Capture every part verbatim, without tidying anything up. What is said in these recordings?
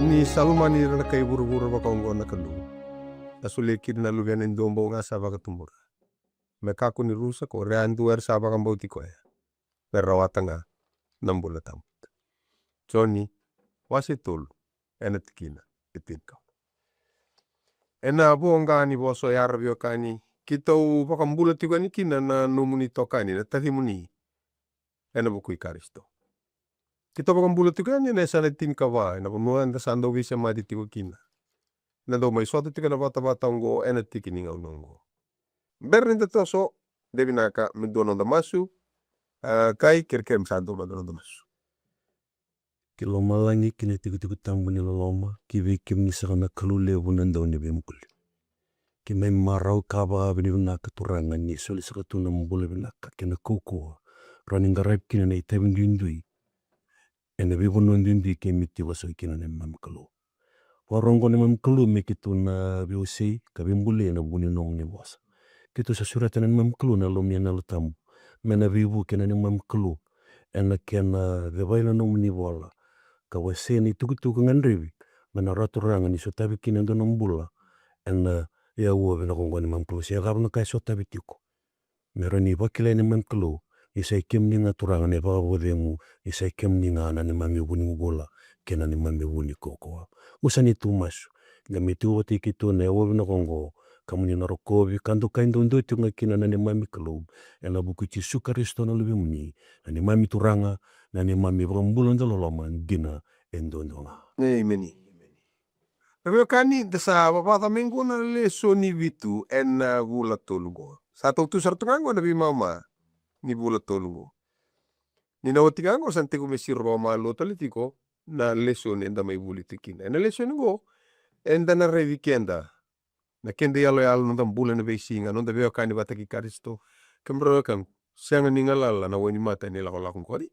Ni sa lomani ira na kai vuravura vakaoqo na Kalou, sa solia kina na Luvena e dua bau ga sa vakatubura, me kakua ni rusa, ko ira yadua era sa vakabauti koya, me ra rawata ga na bula tabu. Joni wase tolu, ena tikina e tinikaono. Ena voqa ni vosa oya, ra veiwekani, keitou vakabula tiko yani kina na nomuni itokani, na tacimuni ena vuku i Karisito. Keitou vakabula tiko yani ena yasana e tinikava, ena vanua eda sa dau veisemati tiko kina, eda dau mai sota tiko ena vatavata oqo ena tiki ni gauna oqo. Bera ni da toso, de vinaka me dua noda masu. A, kai, kerekere me sa dua mada noda masu. Ki lomalagi, ki na itikotiko tabu ni loloma, ki vei kemuni saka na Kalou levu, na Dauniveibuli. Keimami marau ka vakavinavinaka, Turaga, ni soli saka tu na bula vinaka kei na kaukauwa, rawa ni qaravi kina na itavi duidui ena veivanua duidui keimami tiko saka kina, neimami Kalou. Vakarau oqo, neimami Kalou, me keitou na veiwasei ka veibulai ena vuku ni nomuni vosa. Keitou sa sureta, neimami Kalou, na Yalomuni na Yalo Tabu me na veivuke, neimami Kalou, ena kena cevai na nomuni vola, ka wasea na itukutuku gadrevi me na rawa, Turaga, ni sotavi kina e dua na bula ena aua vinaka oqo, neimami Kalou. Se cava na ka e sotavi tiko, me rawa ni vakilai, neimami Kalou, ni sa i kemuni ga, Turaga, na ivakavakacegu, ni sa i kemuni ga na neimami vu ni bula kei na neimami vu ni kaukauwa. Au sa ni tu masu, qai mai tiko vata kei keitou ena aua vinaka oqo, ka mo ni na rokovi ka dokai duadua tiko ga kina, na neimami Kalou, ena vuku i Jisu Karisito na Luvemuni, na neimami Turaga, na neimami iVakabula dauloloma dina e duadua ga. Emeni. Na veiwekani, da sa vavaca mai oqo na lesoni vitu ena vula tolu oqo. Sa tautu sara tu ga oqo na veimama ni vula tolu oqo. Ni na oti ga oqo, sa na tekivu me siro vakamalua tale tiko na lesoni eda mai vuli tiko kina. Ena lesoni oqo, eda na raici keda, na keda iyaloyalo, noda bula ena veisiga, noda veiwekani vata kei Karisito. Kemudrau wekaqu, sega ni galala na wainimata ni lakolako oqori.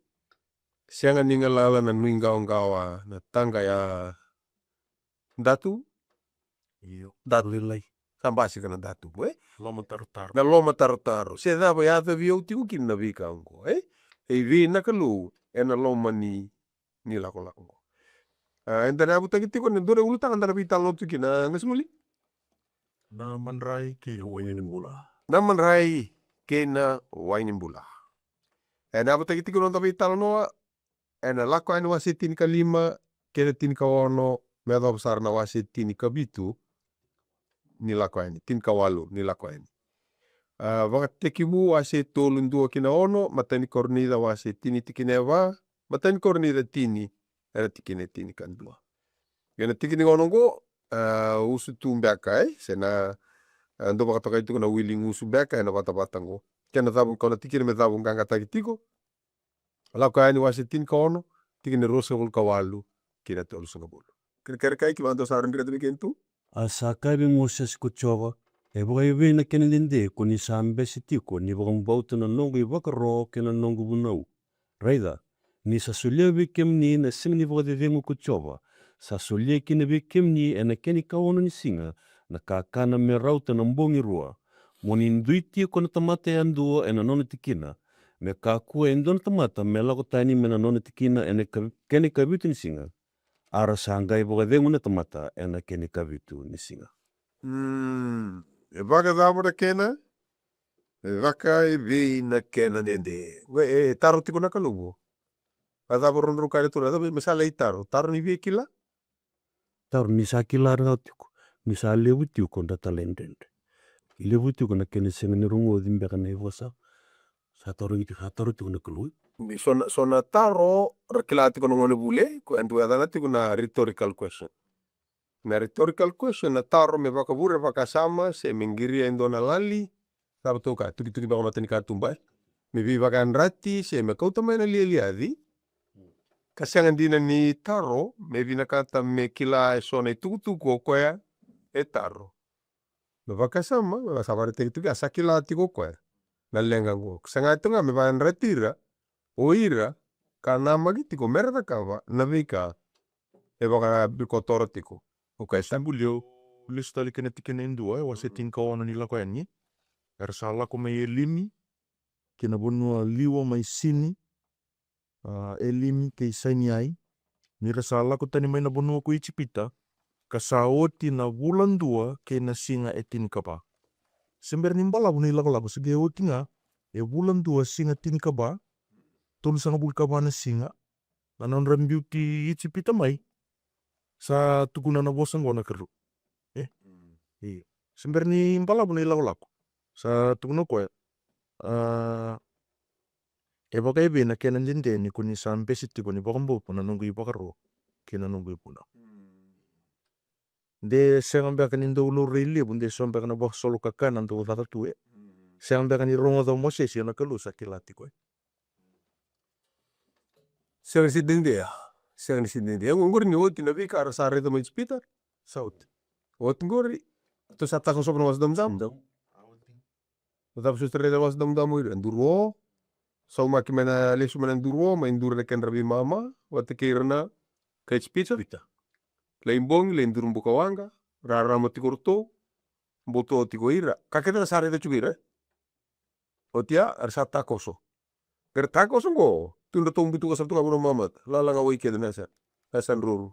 Sega ni galala na nuiqawaqawa, na taqa ya datu. Io. Datu lailai. Sa basika na datu, e? Lomatarotaro. Na lomatarotaro. Se cava e yacovi au tiko kina na veika oqo, e? E vei na Kalou ena loma ni, ni lakolako oqo. A, eda na yavutaki tiko na dua na ulutaga da na veitalanoa tu kina, qasenivuli. Na madrai kei wai ni bula. Na madrai kei na wai ni bula. Ena yavutaki tiko na noda veitalanoa ena Lako Yani wase tinikalima kei na tinikaono, me yacova sara na wase tinikavitu ni Lako Yani, tinikawalu ni Lako Yani. A, Vakatekivu wase tolu, dua ki na ono, matai ni Korinica wase tini, tikina e va, matai ni Korinica tini, ena tikina e tinikadua. Ena tikina e ono oqo, a, usu tu beka, e? Se na, a, dau vakatokai tiko na wili gusu beka ena vatavata oqo. Kena cavu, kau na tikina me cavuqaqataki tiko. Lako Yani wase tinikaono, tikina e ruasagavulu ka walu ki na tolusagavulu. Kerekere kai, ke vakadua sa dredre vei keda tu. A sa kaya vei Mosese ko Jiova, e vakaevei na kena dede ko ni sa bese tiko ni vakabauta na noqu ivakaro kei na noqu vunau? Raica, ni sa solia vei kemuni na siga ni vakacecegu ko Jiova, sa solia kina vei kemuni ena kena ikaono ni siga na kakana me rauta na bogi rua. Mo ni dui tiko na tamata yadua ena nona tikina, me kakua e dua na tamata me lako tani mai na nona tikina ena ka-, kena ikavitu ni siga. A ra sa qai vakacegu na tamata ena kena ikavitu ni siga. Mm, e vakacava na kena? E vakaevei na kena dede? E, e taro tiko na Kalou qo. A cava rau ka e tu na cava me sa lai taro? Taro ni via kila? Taro ni sa kila rawa tiko, ni sa levu tiko na talaidredre. Levu tiko na kena sega ni rogoci beka na ivakasala. Sa taro tiko, sa taro tiko na Kalou. Ni so na, so na taro ra kila tiko na gonevuli, ko e dua e yacana tiko na rhetorical question. Na rhetorical question, na taro me vakavure vakasama se me qiria e dua na lali, sa vatoka tukituki beka mata ni katuba, e? Me veivakayadrati se me kauta mai na liaci. Ka sega dina ni taro me vinakata me kila e so na itukutuku o koya e taro. Me vakasama, me sa vakaraitaki tiko, a sa kila tiko o koya na leqa oqo. Sega tiko ga me vakayadrati ira o ira ka namaki tiko me ra cakava na veika e vakavikotora tiko o koya. Sa buli au lesu tale ki na tikina e dua, e wase tinikaono ni Lako Yani. Era sa lako mai Elimi ki na vanua liwa mai Sini, a, Elimi kei Saineai, ni ra sa lako tani mai na vanua ko Ijipita, ka sa oti na vula dua kei na siga e tinikava. Se bera ni balavu na ilakolako, se qai oti ga e vula dua, siga tinikava, tolusagavulu ka va na siga, na nodra biuti Ijipita mai. Sa tukuna na vosa oqo na Kalou. E? Mm. Io. Se bera ni balavu na ilakolako, sa tukuna o koya, a, e vakaevei na kena dede ni ko ni sa bese tiko ni vakabauta na noqu ivakaro kei na noqu ivunau. Mm. De sega beka ni dau laurai levu, de so beka na vakasolo kakana dau caka tu, e. Mm. Sega beka ni rogoca o Mosese, ia na Kalou sa kila tiko, e. Sega ni se dede, a. Sega ni se dede. Ia oqori ni oti na veika ra sa raica mai Ijipita, sa oti. Oti oqori, ratou sa takoso na Wasa Damudamu. Damudamu. Na cava soti raica na Wasa Damudamu, ira duru o, saumaki mai na, lesu mai na duru o, mai duru na kedra veimama vata kei ira na kai Ijipita. Ijipita. Lai bogi, lai duru buka waqa, rarama tiko ratou, buto tiko ira. Ka kece ga sa raica tiko ira. Oti ya, era sa takoso. Era takoso oqo, tu dratou butuka sara tu ga vua na mamata. Lala ga wai kece na yasa, na yasa druru.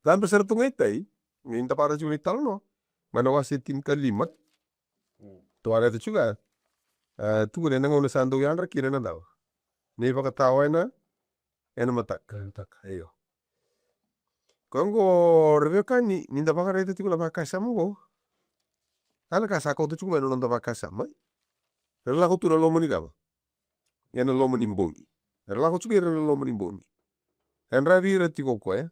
Cabe sara tu ga i tai, ni da vakaraica tiko na italanoa mai na wase tinikalima. Tou a raica tiko ga, e, tukuna ena gauna sa dau yadra kina na cava? Na ivakatawa ena, ena mataka. Ena mataka. Io. Koya oqo, ra veiwekani, ni da vakaraica tiko na vakasama oqo, a, na ka sa kauta tiko mai na noda vakasama, e. Era lako tu na loma ni cava? Ena loma ni bogi. Era lako tiko ira na loma ni bogi. E yadravi ira tiko o koya.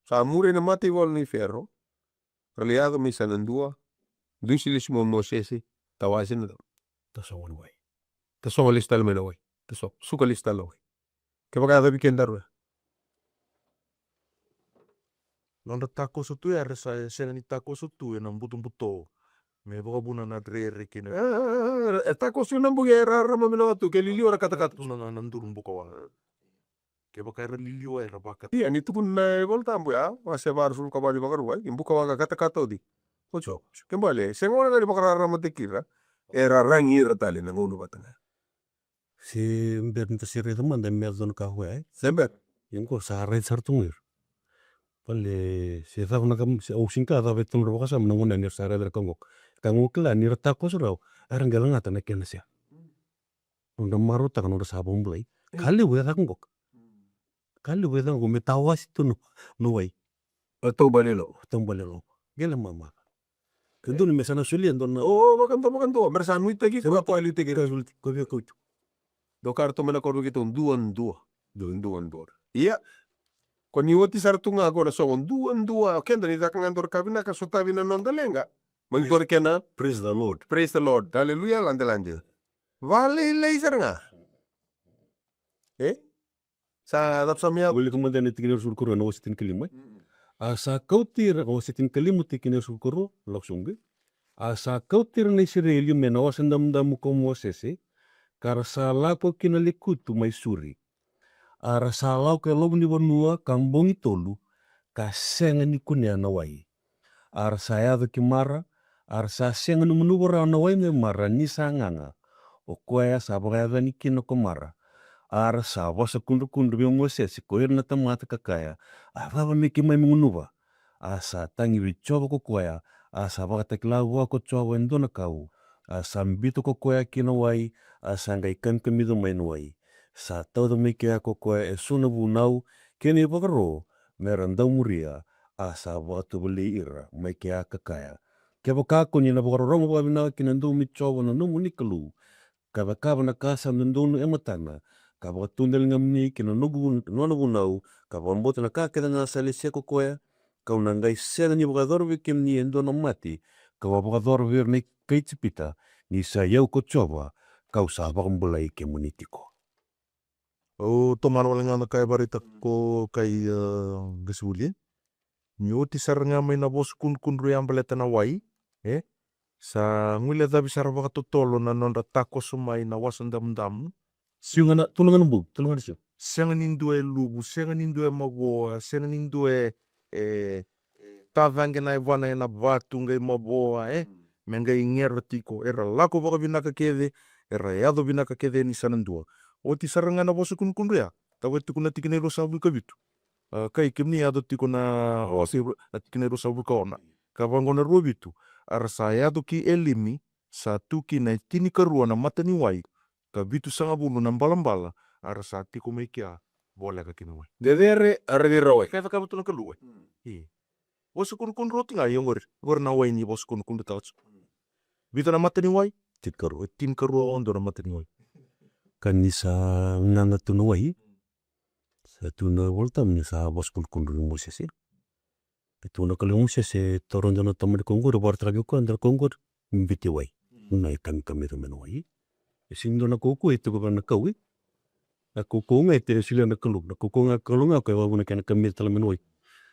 Sa muri na mataivalu nei Fero. Ra lai yaco mai yasana dua. Dusi lesu mai o Mosese. Tawase na, tasogo na wai. Tasogo lesu tale mai na wai. Tasogo. Suka lesu tale na wai. Kevaka yaco vei kedaru ya, nodra takoso tu ya, era sa sega ni takoso tu ena butobuto me vakavuna na dredre kei na, e, e, e takoso ena bogi, era rarama mai na watu, ke liliwa era katakata tu na, na, na duru buka waqa. Kevaka era liliwa, era vakata. Ia, ni tukuna na iVolatabu ya, wase va, ruasagavulu ka va ni Vakarauwai, ni buka waqa katakata oti. Oti. Ke bale, sega walega ni vakararamataki ira, era ragi ira tale na gauna vata ga. Se bera ni da se raica mada me yaco na ka koya, e? Se bera. Ia oqo sa raica sara tu ga ira. Bale, se cava na ka, se au sega ni kila cava e tukuna na vakasama na gauna ni ra sa raica na ka oqo. Ka oqo kila ni ra takoso rawa, era qai lagata na kena sea. Nodra marautaka nodra sa vakabulai. Ka levu e caka oqo. Ka levu e caka oqo me tawase tu na, na wai. E taubale lo. Taubale lo. Qele mamaka. Ke donu me sa na solia dua na, o, vakadua, vakadua. Me ra sa nuitaki, se ko a liutaki, ra sa liutaki. Ko via kautu. Dou kaya ratou mai na koro vei keitou, dua, dua. Dua, dua, dua. Ia. Ko ni oti sara tu ga ko na sogo, dua, dua. O keda ni caka ga dua na ka vinaka, sotavi na noda leqa. Mai dua na kena. Praise the Lord. Praise the Lord. Hallelujah, lade, lade. Vakalailai sara ga. E? Sa cava sa mai yaco? Wilika mada na tikina e ruasagavulu ka rua, na wase tinikalima, e? Mm. A sa kauti ira, wase tinikalima, tikina e ruasagavulu ka rua, lako sobu. A sa kauti ira na Isireli mai na Wasa Damudamu ko Mosese, ka ra sa lako ki na lekutu mai Suri. A ra sa lako e loma ni vanua ka bogi tolu, ka sega ni kunea na wai. A ra sa yaco ki Mara, a ra sa sega ni gunuva rawa na wai mai Mara ni sa gaga. O koya sa vakayacani kina ko Mara. A ra sa vosa kudrukudru vei Mosese ko ira na tamata ka kaya, a cava me keimami gunuva? A sa tagi vei Jiova ko koya, a sa vakatakila vua ko Jiova e dua na kau. A sa biuta ko koya ki na wai, a sa qai kamikamica mai na wai. Sa tauca mai kea ko koya e so na vunau kei na ivakaro, me ra dau muria, a sa vakatovolei ira mai kea ka kaya, kevaka ko ni na vakarorogo vakavinaka ki na domo i Jiova na nomuni Kalou, ka cakava na ka sa dodonu e matana, ka vakatudaligamuni ki na noqu, nona vunau, ka vakabauta na ka kece ga sa lese ko koya, kau na qai sega ni vakayacora vei kemuni e dua na mate, kau a vakayacora vei ira na kai Ijipita, ni sa i au ko Jiova, kau sa vakabulai kemuni tiko. Au tomana wale ga na ka e vakaraitaka ko kai, e, qasenivuli. Ni oti sara ga mai na vosa kudrukudru ya baleta na wai, e? Sa guilecavi sara vakatotolo na nodra takoso mai na Wasa Damudamu. Siga na, tolu ga na bogi, tolu ga na siga. Sega ni dua e luvu, sega ni dua e mavoa, sega ni dua e, e, tacaqe na yavana ena vatu qai mavoa, e? Mm. Me qai gera tiko, era lako vakavinaka kece, era yaco vinaka kece ni sa na dua. Oti sara ga na vosa kudrukudru ya, Tava e tukuna tikina e ruasagavulu ka vitu. A, kai kemuni yaco tiko na, o, se, na tikina e ruasagavulu ka ono. Ka vaqo na rua vitu. A ra sa yaco ki Elimi, sa tu kina e tinikarua na mataniwai, ka vitusagavulu na balabala, a ra sa tiko mai kea voleka ki na wai. Cecere, a ra cei ra wai. Ka e cakava tu na Kalou e. Mm. I. Vosa kudrukudru oti ga, i oqori. Oqori na wai ni vosa kudrukudru tale tu. Vica na mataniwai? Tinikarua. Tinikarua, ono na mataniwai. Ka ni sa gaga tu na wai. Sa tu na iVolatabu ni sa vosa kudrukudru vei Mosese. E tu na Kalou vei Mosese, taura dua na tamani kauqori, vakaraitaka vei koya dua na kauqori, biuti wai. Na ikamikamica mai na wai. E sega ni dua na kaukauwa e tiko vei na kau, e. Na kaukauwa ga e te solia na Kalou. Na kaukauwa ga Kalou ga koya e vakavuna kena kamica tale mai na wai.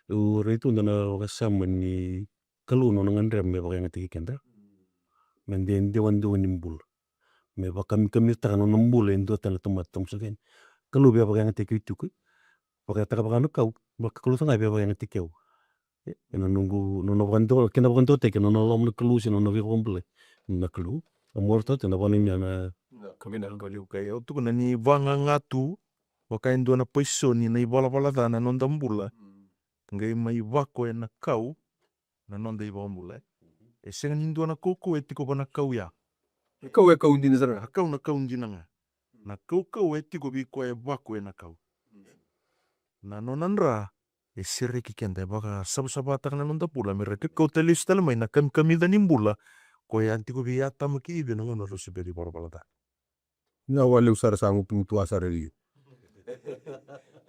Au rai tu dua na vakasama ni Kalou nona gadreva me vakayagataki keda. Me de dewadewa ni bula. Me vakamikamicataka na nona bula e dua tale na tamata, tamusuka yani. Kalou via vakayagataki au tiko. Vakayataka vaka na kau. Vaka Kalou sara ga via vakayagataki au. E, ena noqu, nona vakadua, kena vakadua tiko, nona loma na Kalou se nona veivakabulai. Na Kalou. A mora tau tena vana ni ana. Na kami na Kalou kai. Au tukuna ni vagaga tu, vaka e dua na paisoni, na ivalavala ca na noda bula. Mm. Qai mai vako ena kau, na noda ivakabula, e. E sega ni dua na kaukauwa e tiko vua na kau ya. Na kau e kau dina sara ga. Na kau na kau dina ga. Na kaukauwa e tiko vei koya e vako ena kau. Na nona dra, e sereki keda, e vakasavasavataka na noda bula, me ra kakau tale lesu tale mai na kamikamica ni bula, koya a tiko vei Atama kei Ivi ena gauna rau se bera ni valavala ca. Na wale u sara sa gutugutu a sara liu.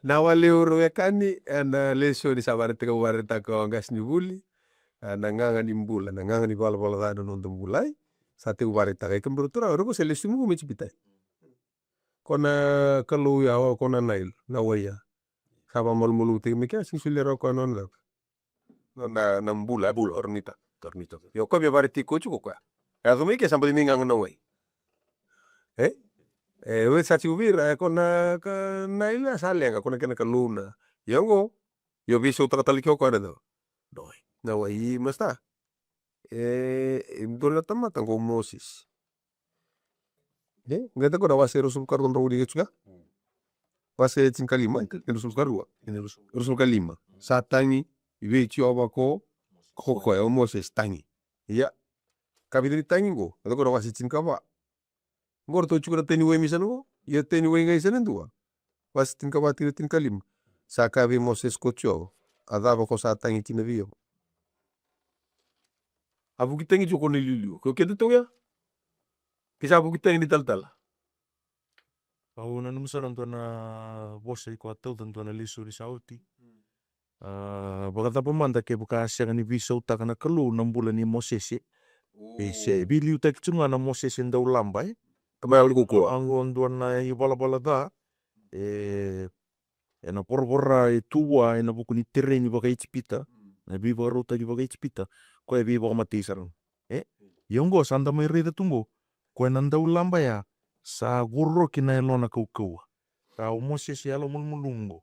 Na wale u rau wekani, ena lesoni sa varetaka, varetaka o qasi ni vuli, a, na gaga ni bula, na gaga ni valavala ca na noda bula, ai. Sa teu varetaka, e kemudrou turaga, rau se lesu muku mai Ijipita. Ko na Kalou ya, ko na Nail, na wai ya. Sa vamalumalumutaki mai kea, sega ni solia rawa koya nona cava. Nona, na bula, e bula, o Ronita. O Ronita. Io, koya via vareti koya tiko koya. E yaco mai ke sa baci mai gaga na wai. E? E, wai sa tiko vei ira, e ko na, ka, na ila sa leqa, ko na kena kalou na. Io qo, io veisautaka tale ke o koya na cava. Na wai. Na wai, masta. E, e dua na tamata qo Moses. E, qai tiko na wase ruasagavulu ka rua drau ni qai tiko. Wase tinikalima, e, ruasagavulu ka rua. Ruasagavulu ka lima. Sa tagi vei Jiova ko, ko koya, o Moses tagi. Ia. Ka vica ni tagi qo, qai tiko na wase tinikava. Qo ratou tiko na tani wai mai sana qo, ia tani wai qai sana dua. Wase tinikava, tini, tinikalima. Sa kaya vei Moses ko Jiova, a cava ko sa tagi kina vei au? A vuki tagi tiko na iliuliu. Ko keda tu ya? Ke sa vuki tagi ni talatala. Au nanuma sara dua na vosa iko a tauca dua na lesoni sa oti. A, vakacava mada kevaka a sega ni veisautaka na Kalou na bula ni Mosese. E se veiliutaki tu ga na Mosese dau laba, e. Tamai au ni kukua. Oqo dua na ivalavala ca, e, ena voravora e tu vua ena vuku ni tereni vakaIjipita, na veivakarautaki vakaIjipita, koya e veivakamatei sara ga. E? Ia oqo sa da mai raica tu qo, koya na dau laba ya, sa voroki na yalona kaukauwa. Ka o Mosese yalo malumalumu qo.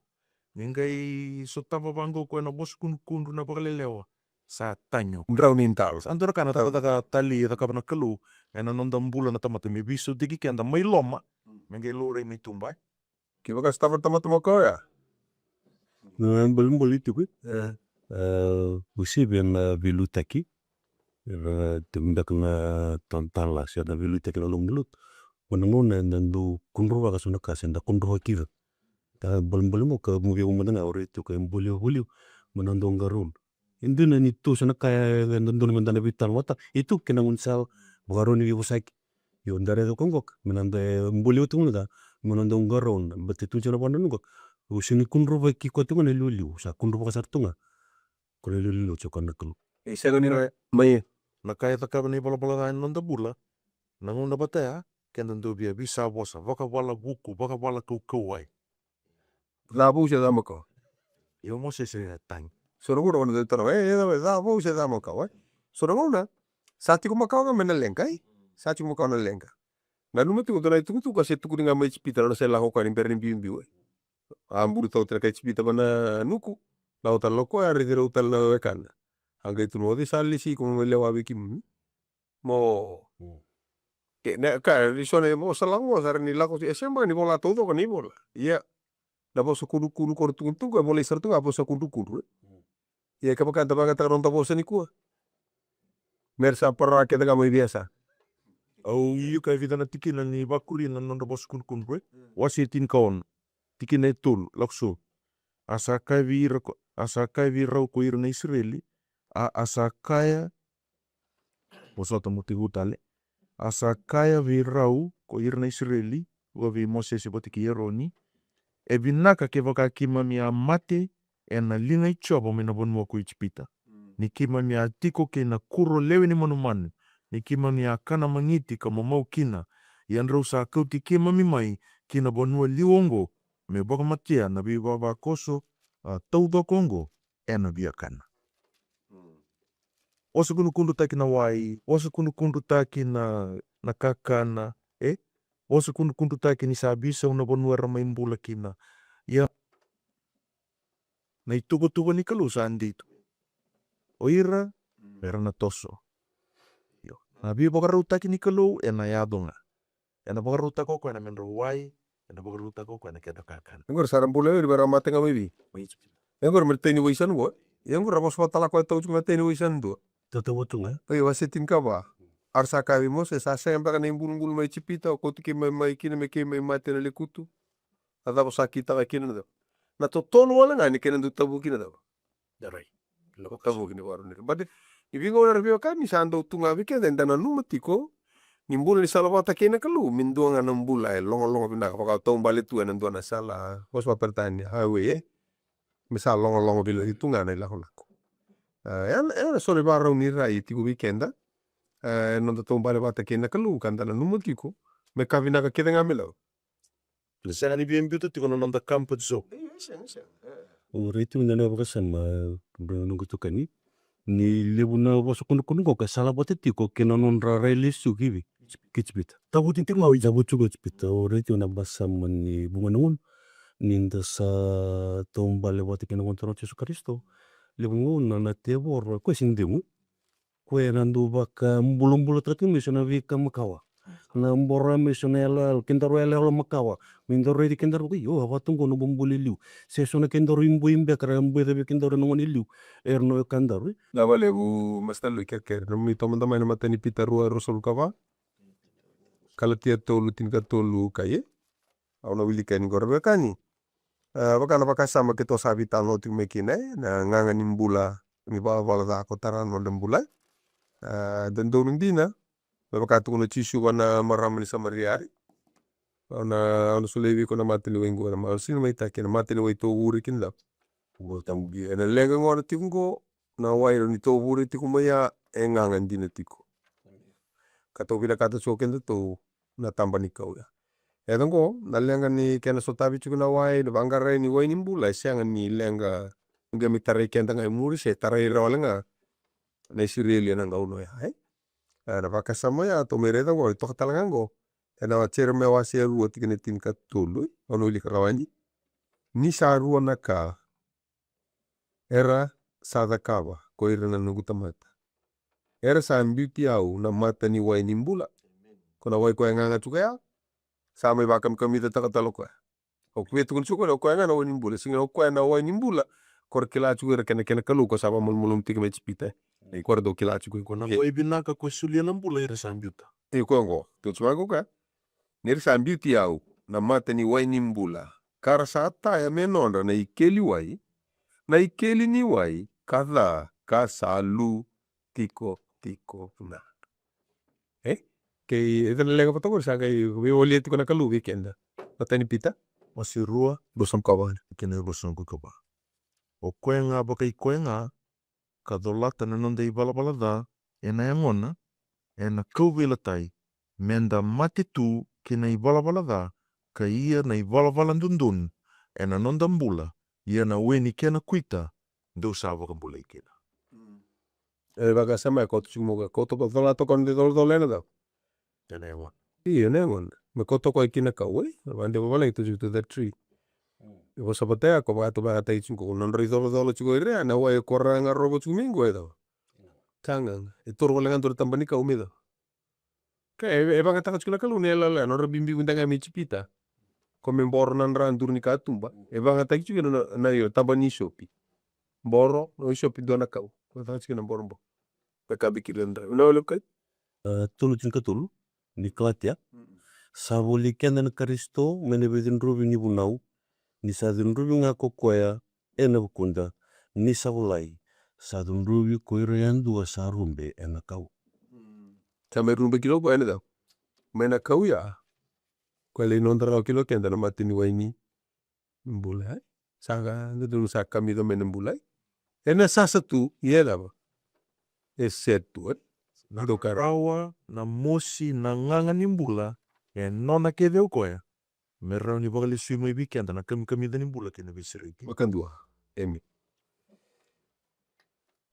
Ni qai sotava vaqo koya na vosa kudrukudru na vakalelewa. Sa tagi. Drau ni dau. Sa dua na ka na cakacaka talei e cakava na Kalou ena noda bula na tamata me veisautaki keda mai loma. Me qai laurai mai tuba. Kevaka sotava na tamata makawa ya. Na bolebole tiko. E. E, usivi ena veiliutaki. Era tiko beka na talatala se na veiliutaki na loma ni lotu. Ko na gauna eda dau kudruvaka so na ka se da kudruvaki ira. Ka bolebole mo ka mo via mada ga o rai tu ka e bolebole mo na dau qarauna. E dua na ni tu so na ka e dodonu me da na veitalanoataka. E tu kei na gaunisala vakarau ni veivosaki. Io da raica ko qoka me na da e bolebole tu ga mo na dau qarauna. Baleta tu so na vanua qoka. O sega ni kudruvaki koya tu ga na iliuliu. Sa kudruvaka sara tu ga. Ko na iliuliu tiko na Kalou. E sega ni ra mai. Na ka e cakava na ivalavala ca ena noda bula. Na gauna vata ya, keda dau via veisavosa, vakavala vuku, vakavala kaukauwa. Ca vou se ca makawa. Io Mosese e tagi. So na gauna, gauna dau tara, e, e, e, ca vou se ca makawa, e. So na gauna, sa tiko makawa ga me na leqa, e. Sa tiko makawa na leqa. Nanuma tiko dua na itukutuku a se tukuni ga mai Ijipita, na nona se lako koya ni bera ni biubiu, e. A bulu tau tale na kai Ijipita va na nuku. Lako tale o koya, a raici rau tale na wekana. A qai tukuna, o cei sa lesi iko mo mai lewa vei kemuni? Mo. Mm. Ke, na, ka, ni so na, mo sa lako, mo sa ra ni lako, e sega ni vola taucoko na ivola. Ia. Na vosa kudrukudru ko ra tukuna tu qo, e volai sara tu ga vosa kudrukudru, e. Ia kevaka da vakayagataka na noda vosa nikua, me ra sa parara kece ga mai vei yasana. Au liu ka e vica na tikina ni vakuria na nodra vosa kudrukudru, e. Wase e tinikaono, tikina e tolu, lako so. A sa kaya vei ira ko, a sa kaya vei rau ko ira na Isireli, a, a sa kaya, vosota mo tekivu tale. A sa kaya vei rau ko ira na Isireli, vua vei Mosese vata kei Eroni, e vinaka kevaka keimami a mate ena liga i Jiova mai na vanua ko Ijipita, ni keimami a tiko kei na kuro lewe ni manumanu, ni keimami a kana magiti ka mamau kina. Ia drau sa kauti keimami mai ki na vanua liwa oqo me vakamatea na veivavakoso, a, taucoko oqo ena viakana. Vosa kudrukudrutaki na wai, vosa kudrukudrutaki na, na kakana, e? Vosa kudrukudrutaki ni sa veisau na vanua era mai bula kina. Ia na ituvatuva ni Kalou sa dei tu. O ira, mm, era na toso. Io. Na veivakarautaki ni Kalou ena yaco ga. Ena vakarautaka o koya na medrau wai, ena vakarautaka o koya na kedra kakana. Oqori sa ra bula, oqori me ra mate ga mai vei? Mai Ijipita. Oqori me ra tai ni wai sa na qo. Oqori ra vosa vata tale koya tau tiko na tai ni wai sa na dua. Tautauvata tu ga. Oi, wase tinikava. A ra sa kaya vei Mosese, sa sega beka na ibulubulu mai Ijipita, o kauti keimami mai kina me keimami mate ena lekutu? A cava sa kitaka kina na cava? Na totolo wale ga ni kena dau tavuki na cava? Darai. Lako tavuki ni vakarau ni rai. But ni veigauna era veiwekani sa dau tu ga vei keda, eda nanuma tiko ni bula ni sala vata kei na Kalou me dua ga na bula e logologo vinaka, vakataubale tu ena dua na sala, vosa vakaperitania, highway, e? Me sa logologo vinaka tu ga na ilakolako. E, e, e so na ivakarau ni rai e tiko vei keda, e, ena noda taubale vata kei na Kalou, ka da nanuma tiko me ka vinaka kece ga me lako. Na sega ni via biuta tiko na noda comfort zone. Io, sega, sega. E. Au raica tiko na vakasama, e, noqu itokani, ni levu na vosa kudrukudru qo ka sala vata tiko kei na nodra rai lesu ki vei, ki Ijipita. Tavuti tiko ga o Ijipita. Tavuti tiko o Ijipita. Au raica tiko na vakasama ni vuqa na gauna ni da sa taubale vata kei na Gone Turaga o Jisu Karisito. Levu na gauna na tevoro, o koya sega ni cegu. Koya na dau vakabulabulataka tiko mai so na veika makawa. Na bora mai so na yaloyalo, kedaru yaloyalo makawa. Me daru raici kedaru, io, a vaka tu qo na bubului liu. Se so na kedaru iboi beka era boi cavi kedaru ena gauna e liu. Era na wekadaru. Vinaka vakalevu Master Lui, kerekere. Nomuni tomana mai na imatai ni Pita rua, ruasagavulu ka va. Kalatia tolu, tinikatolu, ka e. Au na wilika yani qo, ra veiwekani. E, vaka na vakasama keitou sa veitalanoa tiko mai kina, e, na gaga ni bula, ni valavala ca ko tara na noda bula. E, dodonu dina, me vaka tukuna o Jisu vua na marama ni Samaria, e. Au na, au na solia vei iko na mataniwai qo, na ma-, au sega ni mai taki, na mataniwai tovure kina. Qo tabu qi, ena leqa gona tiko qo, na wai ni tovure tiko mai ya, e gaga dina tiko. Ka tou vinakata tiko kedatou na taba ni kau ya. E, qo na leqa ni kena sotavi tiko na wai, na vaqarai ni wai ni bula, e sega ni leqa qai me tarai keda ga e muri, se tarai ira wale ga na Isireli ena gauna oya, e? E, na vakasama oya tou mai raica qo, e toka tale ga qo ena Jeremaia wase e rua tikina tinikatolu, e? Au na wilika rawa yani. Ni sa rua na ka era sa cakava ko ira na noqu tamata. Era sa biuti au na mata ni wai ni bula. Ko na wai koya e gaga tiko ya, sa mai vakamikamicataka tale o koya. O koya tukuna tiko o koya ga na wai ni bula. Sega ni o koya na wai ni bula ko ra kila tiko ira kei na kena kalou ko sa vakamalumalumu tiko mai Ijipita. Ni ko ra dau kila tiko. Ko na wai vinaka ko solia na bula era sa biuta. Io, koya qo. Tukuna tiko mai o koya. Ni ra sa biuti au na mata ni wai ni bula, ka ra sa taya me nodra na ikeli wai, na ikeli ni wai ka ca ka sa lu tiko tiko na. E? Kei, e, na leqa vata qori sa qai veiwalia tiko na Kalou vei keda. Matai ni Pita. Wase rua, ruasagavulu ka va. Kei na ruasagavulu ka va. O koya ga vakai koya ga ka colata na noda ivalavala ca ena yagona, ena kauveilatai, meda mate tu ki na ivalavala ca, ka ia na ivalavala dodonu ena noda bula, ia na we ni kena kuita dou sa vakabulai kina. Mm. E vakasama e kauta tiko mai o koya, kauta, colata o koya na noda icolacola ena cava? Ena yagona. Io, ena yagona. Me kauta o koya ki na kau, e? Vakadewa valagi tu tiko tu that tree. Mm. E vosa vata ya, ko vakatou vakayagataki tiko, nodra icolacola tiko ira ya, na wai ko ra garova tiko mai qo e cava? Ka gaga. E toro wale ga dua na taba ni kau me cava? Ka e, e vakayagataka tiko na Kalou na iyaloyalo ya, nodra biubiu mada ga mai Ijipita. Ko me boro na dra duru ni katuba. E vagataki tiko na, na io, taba ni isopi. Boro, na isopi dua na kau. Ko vagataki tiko na boro boro. Na ka bikira na dra. Na wale kai? A, tolu tinikatolu, ni Kalatia. Mm. Sa voli keda na Karisito, me na veicudruvi ni vunau, ni sa cudruvi ga ko koya, ena vukuda, ni sa volai, sa cudruvi ko ira yadua sa rube ena kau. Mm. Sa mai rube kina o koya ena kau. Mai na kau ya. Koya lai noda rawa kina o keda na mata ni wai ni bula, e? Sa ga, dodonu sa kamica mai na bula, e? Ena sasa tu, ia cava? E set tu, e? Na dau ka rawa. Rawa, na mosi, na gaga ni bula, e nona kece o koya. Me rawa ni vakalesui mai vei keda na kamikamica ni bula kei na veisereki. Vakadua. Emi.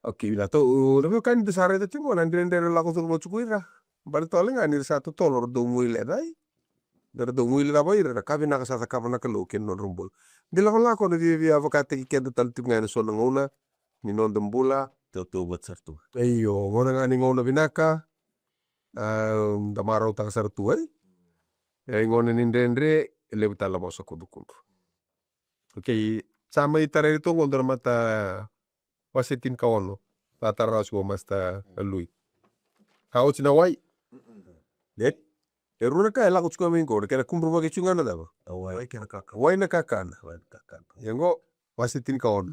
Okay, vinaka. Tou, na veiwekani da sa raica tiko na dredre era lako curuma tiko ira. Baleta tale ga ni ra sa totolo ra dau guilecai. Da ra dau guilecava ira, na ka vinaka sa cakava na Kalou kei na nodra bula. De lakolako na viavia vakataki keda tale tiko ga ena so na gauna ni noda bula. Tautauvata sara tu. Io, gauna ga ni gauna vinaka. A, da marautaka sara tu, e? E, gauna ni dredre, e levu tale na vosa kudrukudru. Okay, sa mai tarai tu oqo dua na mata wase tinikaono. Sa tara rawa tiko o Master Lui. Ka oti na wai. E? E rua na ka e lako tiko mai qo, na kena kudruvaki tiko ga na cava? A wai. Wai kei na kakana. Wai na kakana. Wai na kakana. Ia qo, wase tinikaono.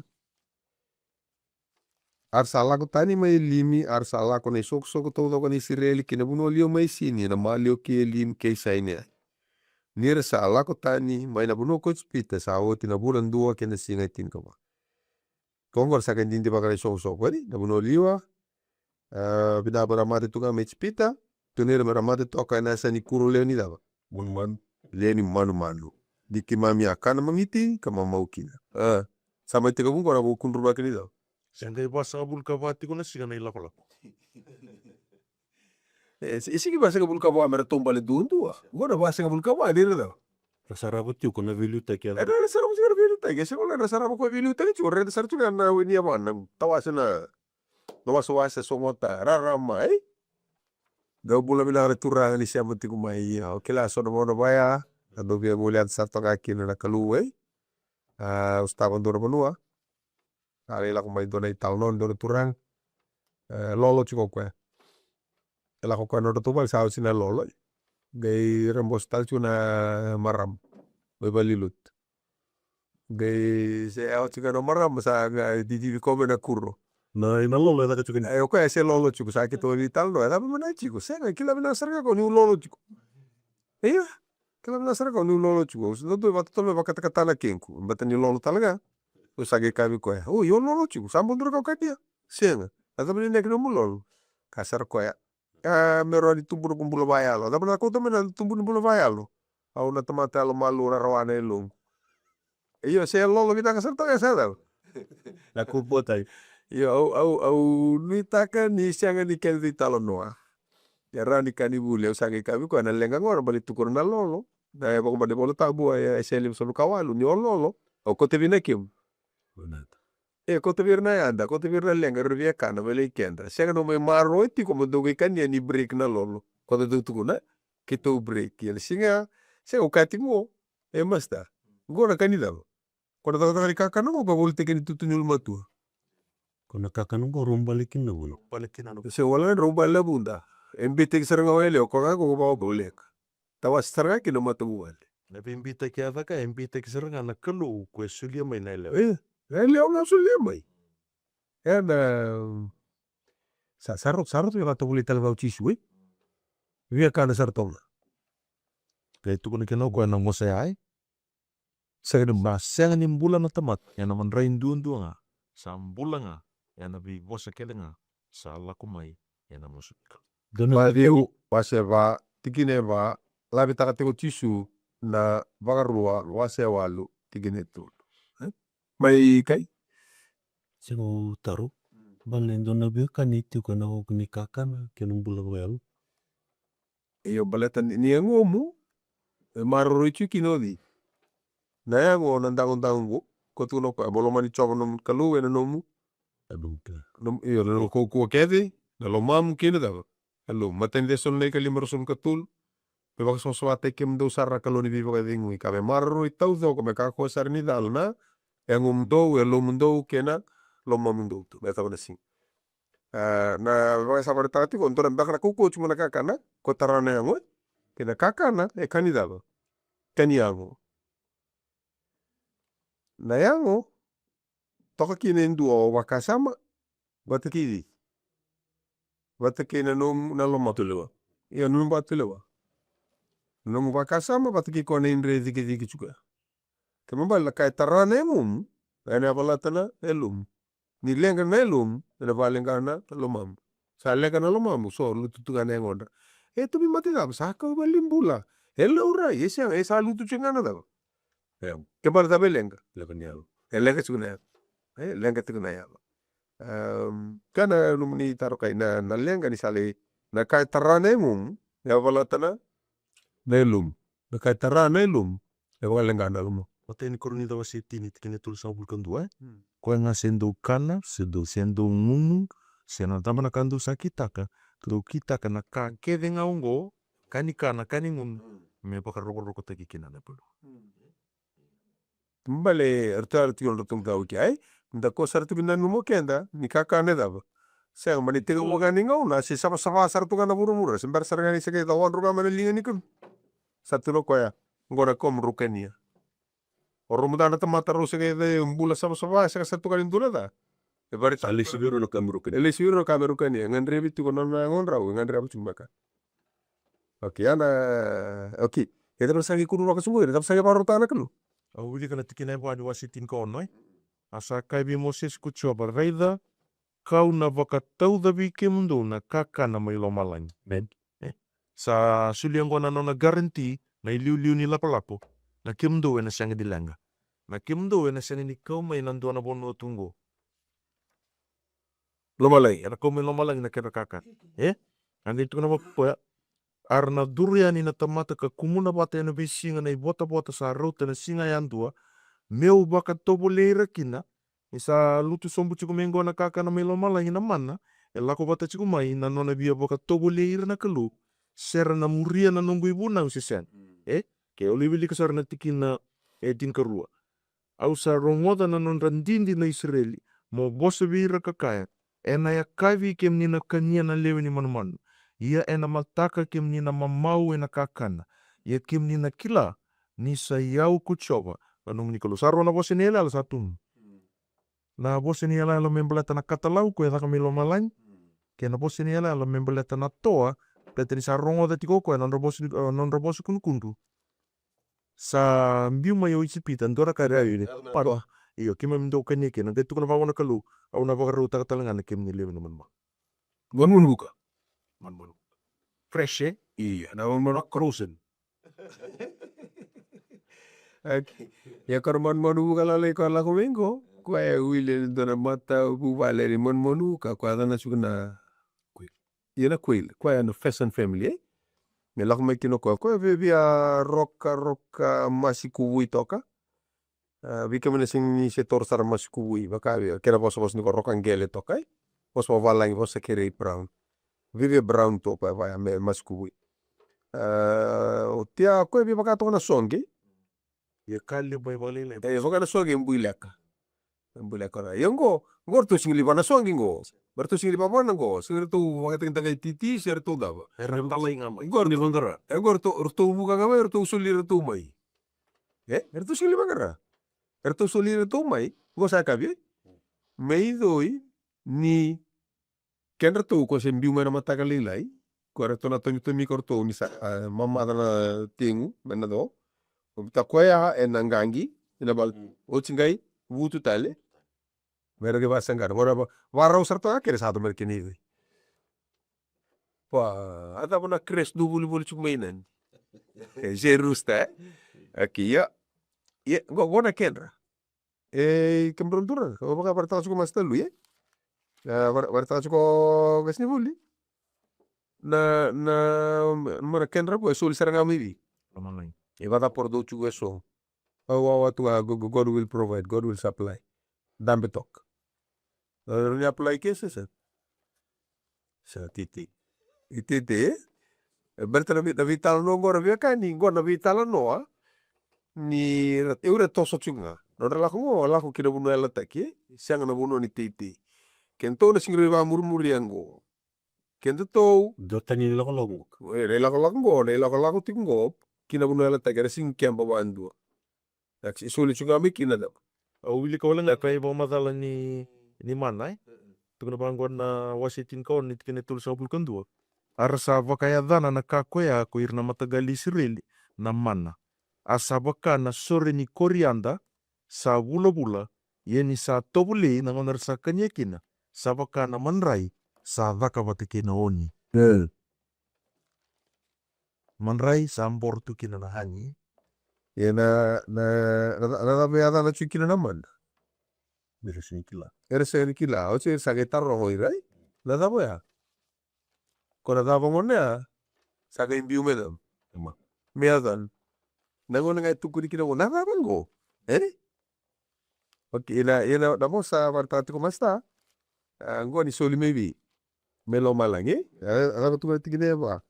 A ra sa lako tani mai Elimi, a ra sa lako na isoqosoqo taucoko ni Isireli ki na vanua liwa mai Sini, na maliwa kei Elimi kei Sainai. Ni ra sa lako tani mai na vanua ko Ijipita, sa oti na vula dua kei na siga e tinikava. Ko qo ra sa qai didivaka na isoqosoqo, e, na vanua liwa, a, vinaka me ra mate tu ga mai Ijipita, tukuni ira me ra mate toka ena yasa ni kuro lewe ni cava? Manumanu. Lewe ni manumanu. Ni keimami a kana magiti ka mamau kina. A, sa mai tekivu qo na vakudruvaki ni cava? Sa qai vasagavulu ka va tiko na siga na ilakolako. E, e sega ni vasagavulu ka va me ra taubale duadua. Qo na vasagavulu ka va ni ra cava? Ra sarava tiko na veiliutaki. E, ra sarava tiko na veiliutaki. E sega ni ra sarava ko veiliutaki tiko, raica sara tiko na weni yavana, tawase na na wasewase, sogota rarama, e? Dou bula vinaka na turaga ni sema tiko mai, ia, au kila so na gauna vaya, na dou via goliata sara toka kina na Kalou, e? A, au sotava dua na vanua. A, lai lako mai dua na italanoa, dua na turaga. E, lolo tiko o koya. E lako o koya na nodratou vale, sa oti na lolo, e? Qai raboso tale tiko na marama. Mai valenilotu. Qai se yawa tiko na marama sa qai didivaka mai na kuro. Na, na lolo e caka tiko ni. E, o koya se lolo tiko, sa keitou veitalanoa, e cava mada tiko? Sega, kila vinaka sara ga o koya niu lolo tiko. Ia, kila vinaka sara ga o koya niu lolo tiko. Au sa dodonu vakatotolo me vakatakata na kequ. Baleta ni lolo tale ga. Au sa qai kaya vei koya, oi, o lolo tiko, sa bau dua na ka o kania? Sega. A cava na inaki ni nomu lolo? Kaya sara o koya, a, me rawa ni tubu noqu bula vakayalo. Cava na kauta mai na tubu ni bula vakayalo? Au na tamata yalomalua, na rawa na yaloqu. Io, se lolo vinaka sara toka, e sa cava? Na kupu tai. Io, au, au, au nuitaka ni sega ni kena italanoa. E rawa ni ka ni vuli, au sa qai kaya vei koya na leqa qo na bale tukuna na lolo. Na e vakabale Vola Tabu, e, e Aisea limasagavulu ka walu, ni o lolo, au kauta vei na kemu. E, kauta vei ira na yada, kauta vei ira na leqa, era via kana, me lai keda. Sega ni o mai maroroi tiko mo dou qai kania ni break na lolo. Ko dou tukuna, keitou break. Ia na siga, sega, au kaya tiko qo, e, master, qo na ka ni cava? Ko na cakacaka ni kakana qo, ko volitaki ni tutu ni ulumatua. Ko na kakana qo, rau bale kina na vuna. Rau bale kina na vuna. Se wale, rau bale na vuda. E beitaki sara ga o yalewa, ko ga ko vakavoleka. Tawase sara ga kina matavuvale. Na veibeitaki a caka, e beitaki sara ga na Kalou ko e solia mai na yalewa. E, na yalewa ga solia mai. E na, sa, sa rau, sa rau tu e vakatovolei tale ga o Jisu, e? Via kana sara toga. Qai tukuna kina o koya na vosa ya, e? Sega ni bula, sega ni bula na tamata ena madrai duadua ga. Sa bula ga ena veivosa kece ga sa lako mai ena musuka. Maciu, wase va, tikina e va, laveta tiko o Jisu na Vakarua, wase walu, tikina e tolu. E? Mai kai? Sega, au taro. Baleta e dua na veiwekani tiko ena vuku ni kakana kei na bula vakayalo. Io, baleta ni, ni yagomu e maroroi tiko kina o cei? Na yago, na dagodago qo, ko tukuna o koya, mo lomani Jiova na nomu Kalou ena nomu, nomu, io, na nomu kaukauwa kece, na lomamu kei na cava? Yalomu. Matai ni Cesalonaika lima, ruasagavulu ka tolu. me vakasavasavataki kemudou sara na Kalou ni veivakacegui, ka me maroroi taucoko, me kakua sara ni cala na yagomudou, yalomudou kei na lomamudou tu me yacova na siga. A, na vakasamataka tiko, dua na beka na kaukauwa tiko mai na kakana, ko tara na yago, e? Kei na kakana e ka ni cava? Ka ni yago. Na yago, toka kina e dua o vakasama, vata kei cei? Vata kei na nomu, na loma. Tulewa. Io, na nomu vatulewa. Na nomu vakasama, vata kei koya na idre e cikecike tiko ya. Kena ibalebale na ka e tara na yagomu, ena yavalata na yalomu. Ni leqa na yalomu, ena valeqa na lomamu. Sa leqa na lomamu, so lutu tu ga na yagodra. E tauvimate cava, sa kau vale bula. E laurai, e sega, e sa lutu tiko ga na cava? Yago. Kena ibalebale cava e leqa? Leqa ni yalo. E leqa tiko na yalo. E leqa tiko na yalo. Em, ka na nomuni taro kai na, na leqa ni sa lai, na ka e tara na yagomu, e yavalata na, na yalomu. Na ka e tara na yalomu, e vakaleqa na lomamu. Matai ni Korinica wase tini, tikina e tolusagavulu ka dua, e? Hmm. Koya ga se dou kana, se dou, se dou gunu, se na cava na ka dou sa kitaka, dou kitaka na ka kece ga oqo, ka ni kana, ka ni gunu, hmm, me vakarokorokotaki kina na Kalou. Hmm. Bale, ratou yalo tiko na ratou gauki, ai? Da ko sara tu vinanuma o keda, ni kakana e cava? Sega, mani tekivu ga ni gauna, se savasava sara tu ga na vuravura, se bera sara ga ni se qai cawadru ga mai na liga ni Kalou. Sa tu na koya, oqo na ka mo rau kania. O rau mada na tamata rau se qai bula savasava, e sega sara tu ga ni dua na ca. E vari sa lesi vei rau na ka me rau kania. E lesi vei rau na ka me rau kania. E gadrevi tiko na nona yagodrau, e gadreva tiko beka. Okei, ana, okei. E cava sa qai kuru roka tiko qo, e cava sa qai vakarautaka na Kalou? Au wilika na tikina e va ni wase tinikaono, e? A sa kaya vei Mosese ko Jiova, raica, kau na vakatauca vei kemudou na kakana mai lomalagi. Amen. E? Sa solia oqo na nona guarantee, na iliuliu ni lapalapa, na kemudou ena sega ni leqa. Na kemudou ena sega ni kau mai na dua na vanua tu qo. Lomalagi, ena kau mai lomalagi na kena kakana. E? A qai tukuna vaka koya, a ra na curu yani na tamata ka kumuna vata ena veisiga na ivotavota sa rauta ena siga yadua, meu vakatovolei ira kina, ni sa lutu sobu tiko mai qo na kakana mai lomalagi na mana, e lako vata tiko mai na nona via vakatovolei ira na Kalou, se ra na muria na noqu ivunau se sega. Mm. E? Ke o lai wilika sara na tikina e tinikarua. Au sa rogoca na nodra didi na Isireli, mo vosa vei ira ka kaya, ena yakavi kemuni na kania na lewe ni manumanu, ia ena mataka kemuni na mamau ena kakana, ia kemuni na kila ni sa i au ko Jiova na nomuni Kalou. Sa rua na vosa ni yalayala sa tu. Na vosa ni yalayala me baleta na katalau ko e caka mai lomalagi, kei na vosa ni yalayala me baleta na toa, baleta ni sa rogoca tiko o koya na nodra vosa ni, na nodra vosa kudrukudru. Sa biu mai o Ijipita, dua na ka e rawa ni, e, pa, io, keimami dau kania kina, qai tukuna vaqo na Kalou, au na vakarautaka tale ga na kemuni lewe ni manumanu. Manumanu vuka. Manumanu. Fresh, e? Io, na manumanu frozen. Okay. Ia ko na manumanu vuka lalai ko lako mai qo, koya e wili e dua na matavuvale ni manumanu vuka, koya na suka na Ia na quail, koya na pheasant family, e? Me lako mai kina o koya, koya via, via roka, roka masi kuvui toka. A, vei kemuni na sega ni se toro sara masi kuvui, vaka vei kena vosavosa ni ko roka qele toka, e? Vosa vavalagi, vosa kerei brown. Vei via brown toka, vaya me masi kuvui. A, o tia koya via vaka toka na soqe. Ia ka levu mai vakalailai. E, vaka na soqe e buileka. E buileka na. Ia qo, qo ratou sega li vaka na soqe qo. Ratou sega li vaka na qo. Sega ratou vakatagitaka e titi, se ratou cava. Era talai ga mai. Qo ni vaqara. E qo ratou, ratou vuka ga mai, ratou soli ratou mai. E, ratou sega li vaqara. Ratou soli ratou mai. Qo sa kavi. Me icoi ni kedratou ko se biu mai na mataka lailai, ko ratou na tomitomi ko ratou ni sa, a, mamaca na tegu, me na co. Ko bita koya ena qaqi, ena val. Mm. Oti qai, vutu tale. Me ra qai vasaqara. Vara, varau sara toka kere sa to me ra kena icoi. Pa, a cava na crash dou volivoli tiko mai nani. E, se rooster, e? Aki, ia. Ia, qo, qo na kedra. E, kemudrau dura, o vaka varetaka tiko Master Lui, e? E, vare-, varetaka tiko Vesinivuli. Na, na, na kedra qo e soli sara ga mai vei. Lomalagi. E vaka po ratou tiko e so. Au, au, au tu ga, go-, go-, God will provide, God will supply. Dabe toka. Rawa ni apply ke se sa. Sa titi. I titi, e? E baleta na vei-, na veitalanoa oqo, ra veiwekani, oqo na veitalanoa ni ra, e, o ira e toso tiko ga. Nodra lako oqo, lako ki na vanua yalataki, e? Sega na vanua ni teitei. Kedatou na sega ni vakamurimuri oqo. Kedatou. Dua tani na ilakolako oqo. E, na ilakolako oqo, na ilakolako tiko oqo ki na vanua yalataki, era sega ni keba vakadua. Ia, e soli tiko ga mai kina cava? Au wilika wale ga na ivakamacala ni, ni mana, e? Tukuna vaqo na wase tinikaono ni tikina e tolusagavulu ka dua. A ra sa vakayacana na ka koya ko ira na mataqali i Isireli na mana. A sa vaka na sore ni koriada sa vulavula, ia ni sa tovolei na gauna era sa kania kina, sa vaka na madrai sa caka vata kei na oni. Madrai sa boro tu kina na hani. Ia na, na, na, na cava e yacana tiko kina na mana? Era sega ni kila. Era sega ni kila. Oti era sa qai taroga o ira, e? Na cava oya? Ko na cava gona ya? Sa qai biu me cava? Me yacana. Na gauna ga e tukuni kina oqo, na cava oqo? E? Okay, ia na, ia na, na vosa vakaraitaka tiko, Masta. A, oqo ni soli mai vei? Mai lomalagi, e? A, a cava tukuna tikina e va?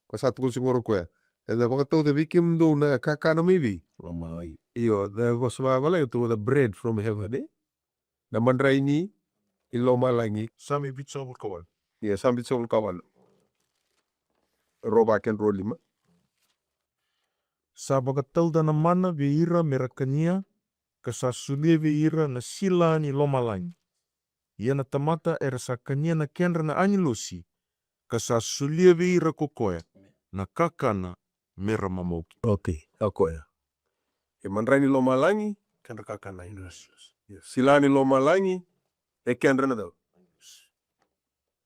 Ko sa tukuna tiko qori o koya. Eda vakatauca vei kemudou na kakana mai vei? Lomalagi. Io, na vosa vavalagi e tukuna the bread from heaven, e? Na madrai ni, i lomalagi. Same vitusagavulu ka walu. Io, Same vitusagavulu ka walu. Rua vakakedrua lima. Sa vakatauca na mana vei ira me ra kania, ka sa solia vei ira na sila ni lomalagi. Ia na tamata era sa kania na kedra na agilosi, ka sa solia vei ira ko koya na kakana me ra mamau kina. Okay, o koya. E madrai ni lomalagi, kedra kakana, agilosi. Sila ni lomalagi, e kedra na cava?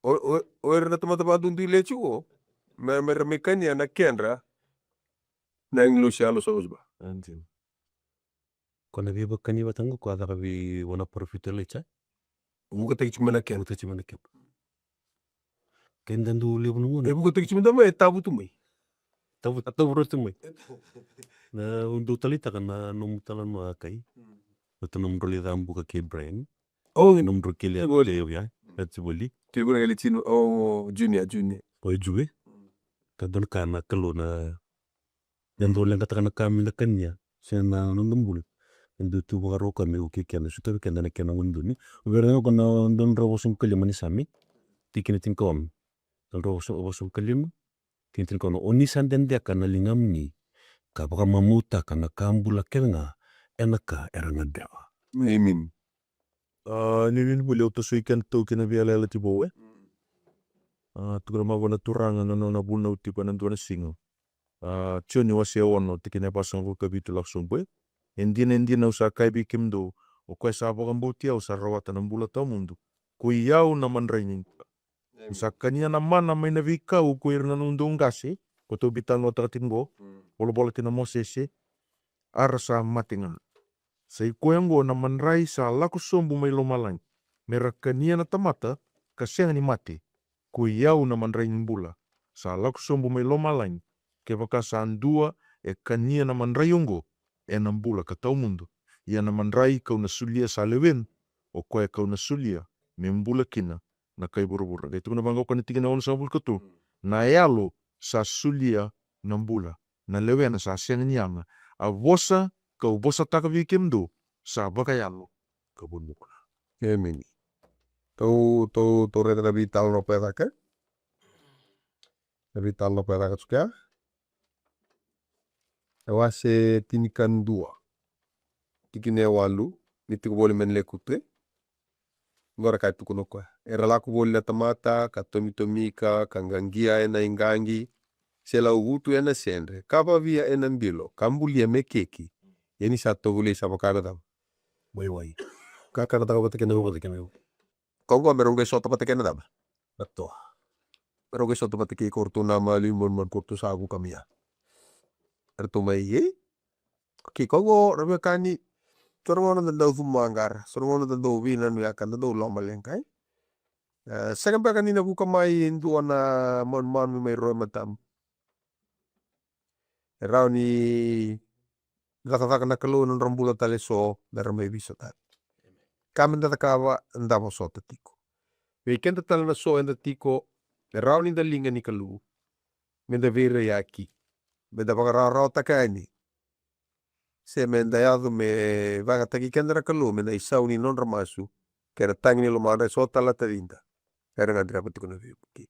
O, o, o ira na tamata vakaduiduile tiko, me, me ra mai kania na kedra na agilosi, alosi, alosi va. Ko na veivakani vata ga ko a caka vei vua na parofita Ilaija. Vukataki tiko mai na kena. Vukataki tiko mai na kena. Keda dau levu na gauna. E vukataki tiko mai, e tavu tu mai. Tavu, tavu rau tu mai. Na, au dau taleitaka na nomu talanoa, Kai. Vata nomudrau lai cabuka kei Brian. O, nomudrau kele a, kele a, ya. Ati voli. Tiko na kele tino, o, Junior, Junior. O, Jue. Ka dua na ka na Kalou na Ia dau leqataka na ka me da kania, se na noda bula. E dau tu vakarau ka me uke keda, sotavi keda na kena guduni. O vei ira na ko na dua na drau vasagavulu ka lima ni Same, tikina tinikaono. Dua na drau vasagavulu ka lima, tikina tinikaono. O ni sa dedeka na ligamuni, ka vakamamautaka na ka bula kece ga, ena ka era gadreva. Amen. A, ni, ni vuli au tosoi keda tou kina veiyalayalati vou, e? A, tukuna mavoa na Turaga na nona vunau tiko ena dua na siga. A, Joni wase e ono, tikina e vasagavulu ka vitu lako sobu, e? E dina, e dina, au sa kaya vei kemudou, o koya sa vakabauti au sa rawata na bula tawamudu. Koi au na madrai ni bula. Ni sa kania na mana mai na veikau ko ira na nodaru qase, ko tou veitalanoataka tiko qo, volavola kina Mosese, a ra sa mate ga. Sa i koya oqo na madrai sa lako sobu mai lomalagi, me ra kania na tamata ka sega ni mate. Koi au na madrai ni bula sa lako sobu mai lomalagi, kevaka sa dua e kania na madrai oqo, ena bula ka tawamudu. Ia na madrai kau na solia sa lewena, o koya kau na solia me bula kina na kai vuravura. Qai tukuna vaqo ko na tikina onosagavulu ka tolu. Na yalo sa solia na bula, na lewena sa sega ni yaga. A vosa kau vosataka vei kemudou sa vakayalo ka vuravura. Emeni. Tou, tou, tou raica na veitalanoa pa e caka. Na veitalanoa pa e caka tu kea. E wase tinikadua, tikina e walu, ni tiko voli mai na lekutu, e? Qo ra ka e tukuna o koya. Era lako voli na tamata, ka tomitomika, ka qaqia ena iqaqi, se lauvutu ena sedre, ka vavia ena bilo, ka bulia me keki. Ia ni sa tovolei sa vaka na cava? Waiwai. Ka kana caka vata kei na wai. Ko qo me rau qai sota vata kei na cava? Na toa. Me rau qai sota vata kei ko ratou na maliu manumanu ko ratou sa vuka mai ya. Eratou mai, e? Okay, ko qo ra veiwekani, so na gauna da dau cumaqara, so na gauna da dau veinanuyaka, da dau lomaleqa, e? E, sega beka ni na vuka mai e dua na manumanu me mai ro e matamu. E rawa ni cakacaka na Kalou ena nodra bula tale so me ra mai veisotari. Ka me da cakava, da vosota tiko. Vei keda tale na so eda tiko, Me rawa ni da liga ni Kalou, me da veiraiyaki, me da vakarawarawataka yani, se me da yaco me vagataki keda na Kalou me na isau ni nodra masu kei na tagi ni lomadra eso tale na tacida. Era gadreva tiko na veivuke.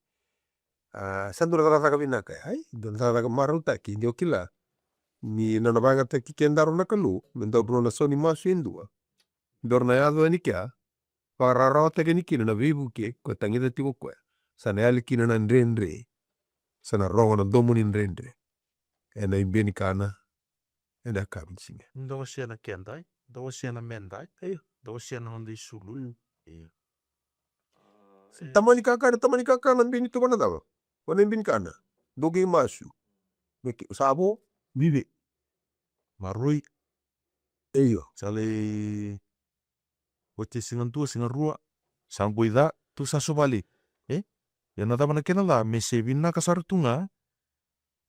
A, sa dua na cakacaka vinaka, ai, dua na cakacaka marautaki, de o kila ni na na vagataki kedaru na Kalou me daru na sau ni masu e dua. Daru na yaco yani kea, vakarawarawataki yani kina na veivuke ko e tagica tiko koya. Sa na yali kina na dredre. Sa na rogo na domo ni dredre. Ena ibe ni kana, ena yakavi ni siga. Da wasea na keda, e? Da wasea na meda, e? Io. Da wasea na noda isulu. Mm. Io. Tamani kakana, tamani kakana, bini tu vana cava? Vana bini kana. Doki masu. Meke, sa vo? Vive. Marui. Io. Sa lai oti siga dua, siga rua. Sa boi ca, tu sa sovali. E? Ia na cava na kena ca, me se vinaka sara tu ga.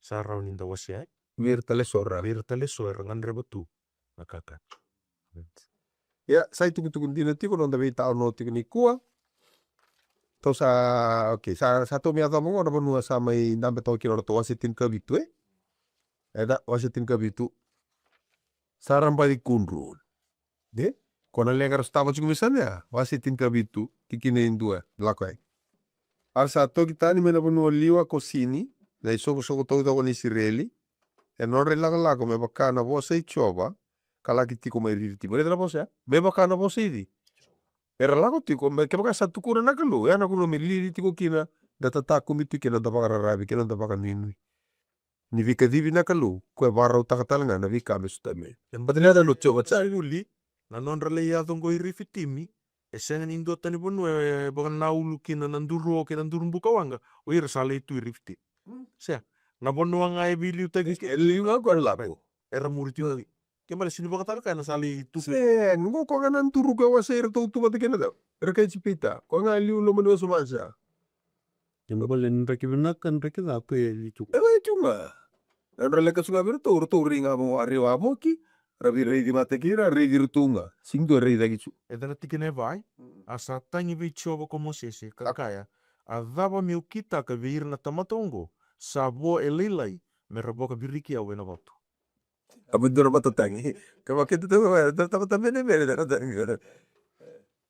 Sa rawa ni da wasea, e? Vei ira tale so ra. Vei ira tale so era gadreva tu na kakana. Ia, sa itukutuku dina tiko noda veitalanoa tiko nikua. Tou sa, okay, sa, sa tou mai yacova qo na vanua sa mai dabe toka kina o ratou wase tinikavitu, e? Eda, wase tinikavitu. Sa ra baci kudru. De? Ko na leqa ra sotava tiko mai sana ya, wase tinikavitu, tikina e dua, lako yani. A ra sa toki tani mai na vanua liwa ko Sini, na isoqosoqo taucoko ni Isireli, ena nodra ilakolako me vaka na vosa i Jiova, ka laki tiko mai Rifiti. Mo raica na vosa ya? Me vaka na vosa i Jiova. Era lako tiko, me kevaka sa tukuna na Kalou, ya na vanua me lili tiko kina, da tatakumi tu kina, da vakararavi kina, da vakanuinui. Ni veikacivi na Kalou, ko e vakarautaka tale ga na veika me sotavi mai. E bati na yaca lo Jiova sa vuli, na nodra lai yaco qo i Rifitimi, e sega ni dua tani vanua e vakanaulu kina na duru o kei na duru bukawaqa, o ira sa lai tu i Rifitimi. Mm. Sega, na vanua ga e veiliutaki. E, e liu ga ko e lako. Era muri tiko. Ke bale sini vakataka ena sa lai tu. Sega, qo ko ga na duru ko e wasei iratou tu vata kei na cau. Era kai Ijipita, ko ga e liu loma ni wasoma sa. Kena vale ni draki vinaka, ni draki ca, ko e li tu. E, e tu ga. Na nodra leka su ga vei iratou, iratou rai ga mo a rai wavoki, ra veiraici vata kei ira, raici iratou ga. Sega ni dua e raicaki tu. E ca na tikina e va, e? Mm. A sa tagi vei Jiova ko Mosese, ka kaya, a cava meu kitaka vei ira na tamata oqo, sa vo e lailai, me ra vakaviriki au ena vatu. A, me dua na matatagi. Ka vaka keda tu, e, dua na tamata menemene, dua na tagi.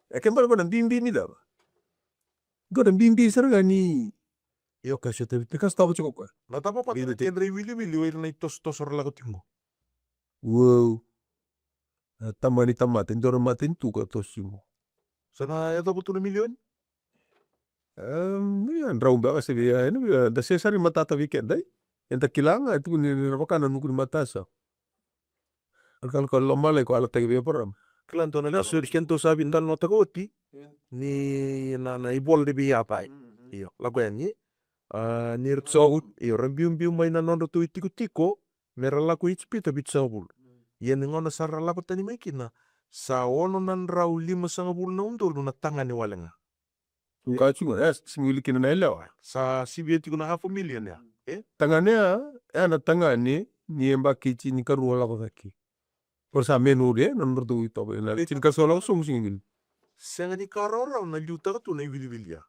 E ke bale ko na bibi ni cava? Dua na bibi sara ga ni. Io, ka sotava. Ka sotava tiko koya. Na cava vata na kedra iwiliwili o ira na itosotoso ra lako tiko qo? Wow. Na tamani tamata, e dua na matanitu ka toso tiko qo. Sa na yacova tu na milioni? Em, ia, drau beka se vei, ia, ena vei, da se sara ni matata vei keda, e? Eda kila ga, e tukuni ni ra vaka na nuku ni matasa. Ka lako lomalagi ko yalataki vei Eparama. Kila dua na lesoni kedatou sa veitalanoataka oti, ni na, na ivola ni veiyaca. Mm, mm. Io, lako yani. A, ni ra, so, io, ra biubiu mai na nodratou itikotiko, me ra lako i Ijipita vitusagavulu. Mm. Ia ni gauna sa ra lako tani mai kina, sa ono na drau limasagavulu na udolu na tagane wale ga. Ka tiko, e, sega ni wili kina na yalewa. Sa sivia tiko na half a million ya. E? Tagane ya, e na tagane ni yabaki tinikarua lako cake. Ko sa menuru, e, na nodratou itovo, na tinikaciwa lako sobu sega ni wili. Sega ni ka rawarawa na liutaka tu na iwiliwili ya.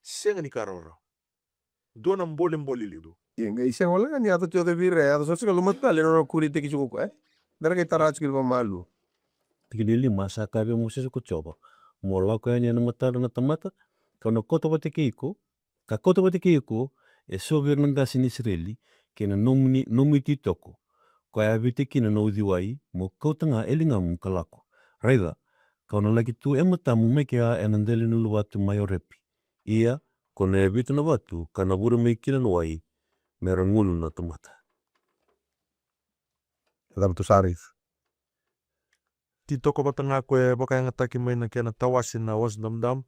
Sega ni ka rawarawa. Dua na bolebole levu. Ia, qai sega wale ga ni yaco tu, yaco vei ira, yaco sara sara ga loma tale na nona kuretaki tiko o koya, e? Daru qai tara tiko i vakamalua. Tikina e lima, sa kaya vei Mosese ko Jiova, mo lako yani ena matadra na tamata, kau na kauta vata kei iko, ka kauta vata kei iko eso vei ira na qase ni Isireli, kei na nomuni, nomu ititoko, koya e veitekina na uciwai, mo kauta ga e ligamu ka lako. Raica, kau na laki tu e matamu mai kea ena dela ni uluvatu mai Orepi. Ia, ko na yavitu na vatu, ka na vure mai kina na wai, me ra gunu na tamata. E cava tou sa raica? Titoko vata ga ko e vakayagataki mai na kena tawase na Wasa Damudamu.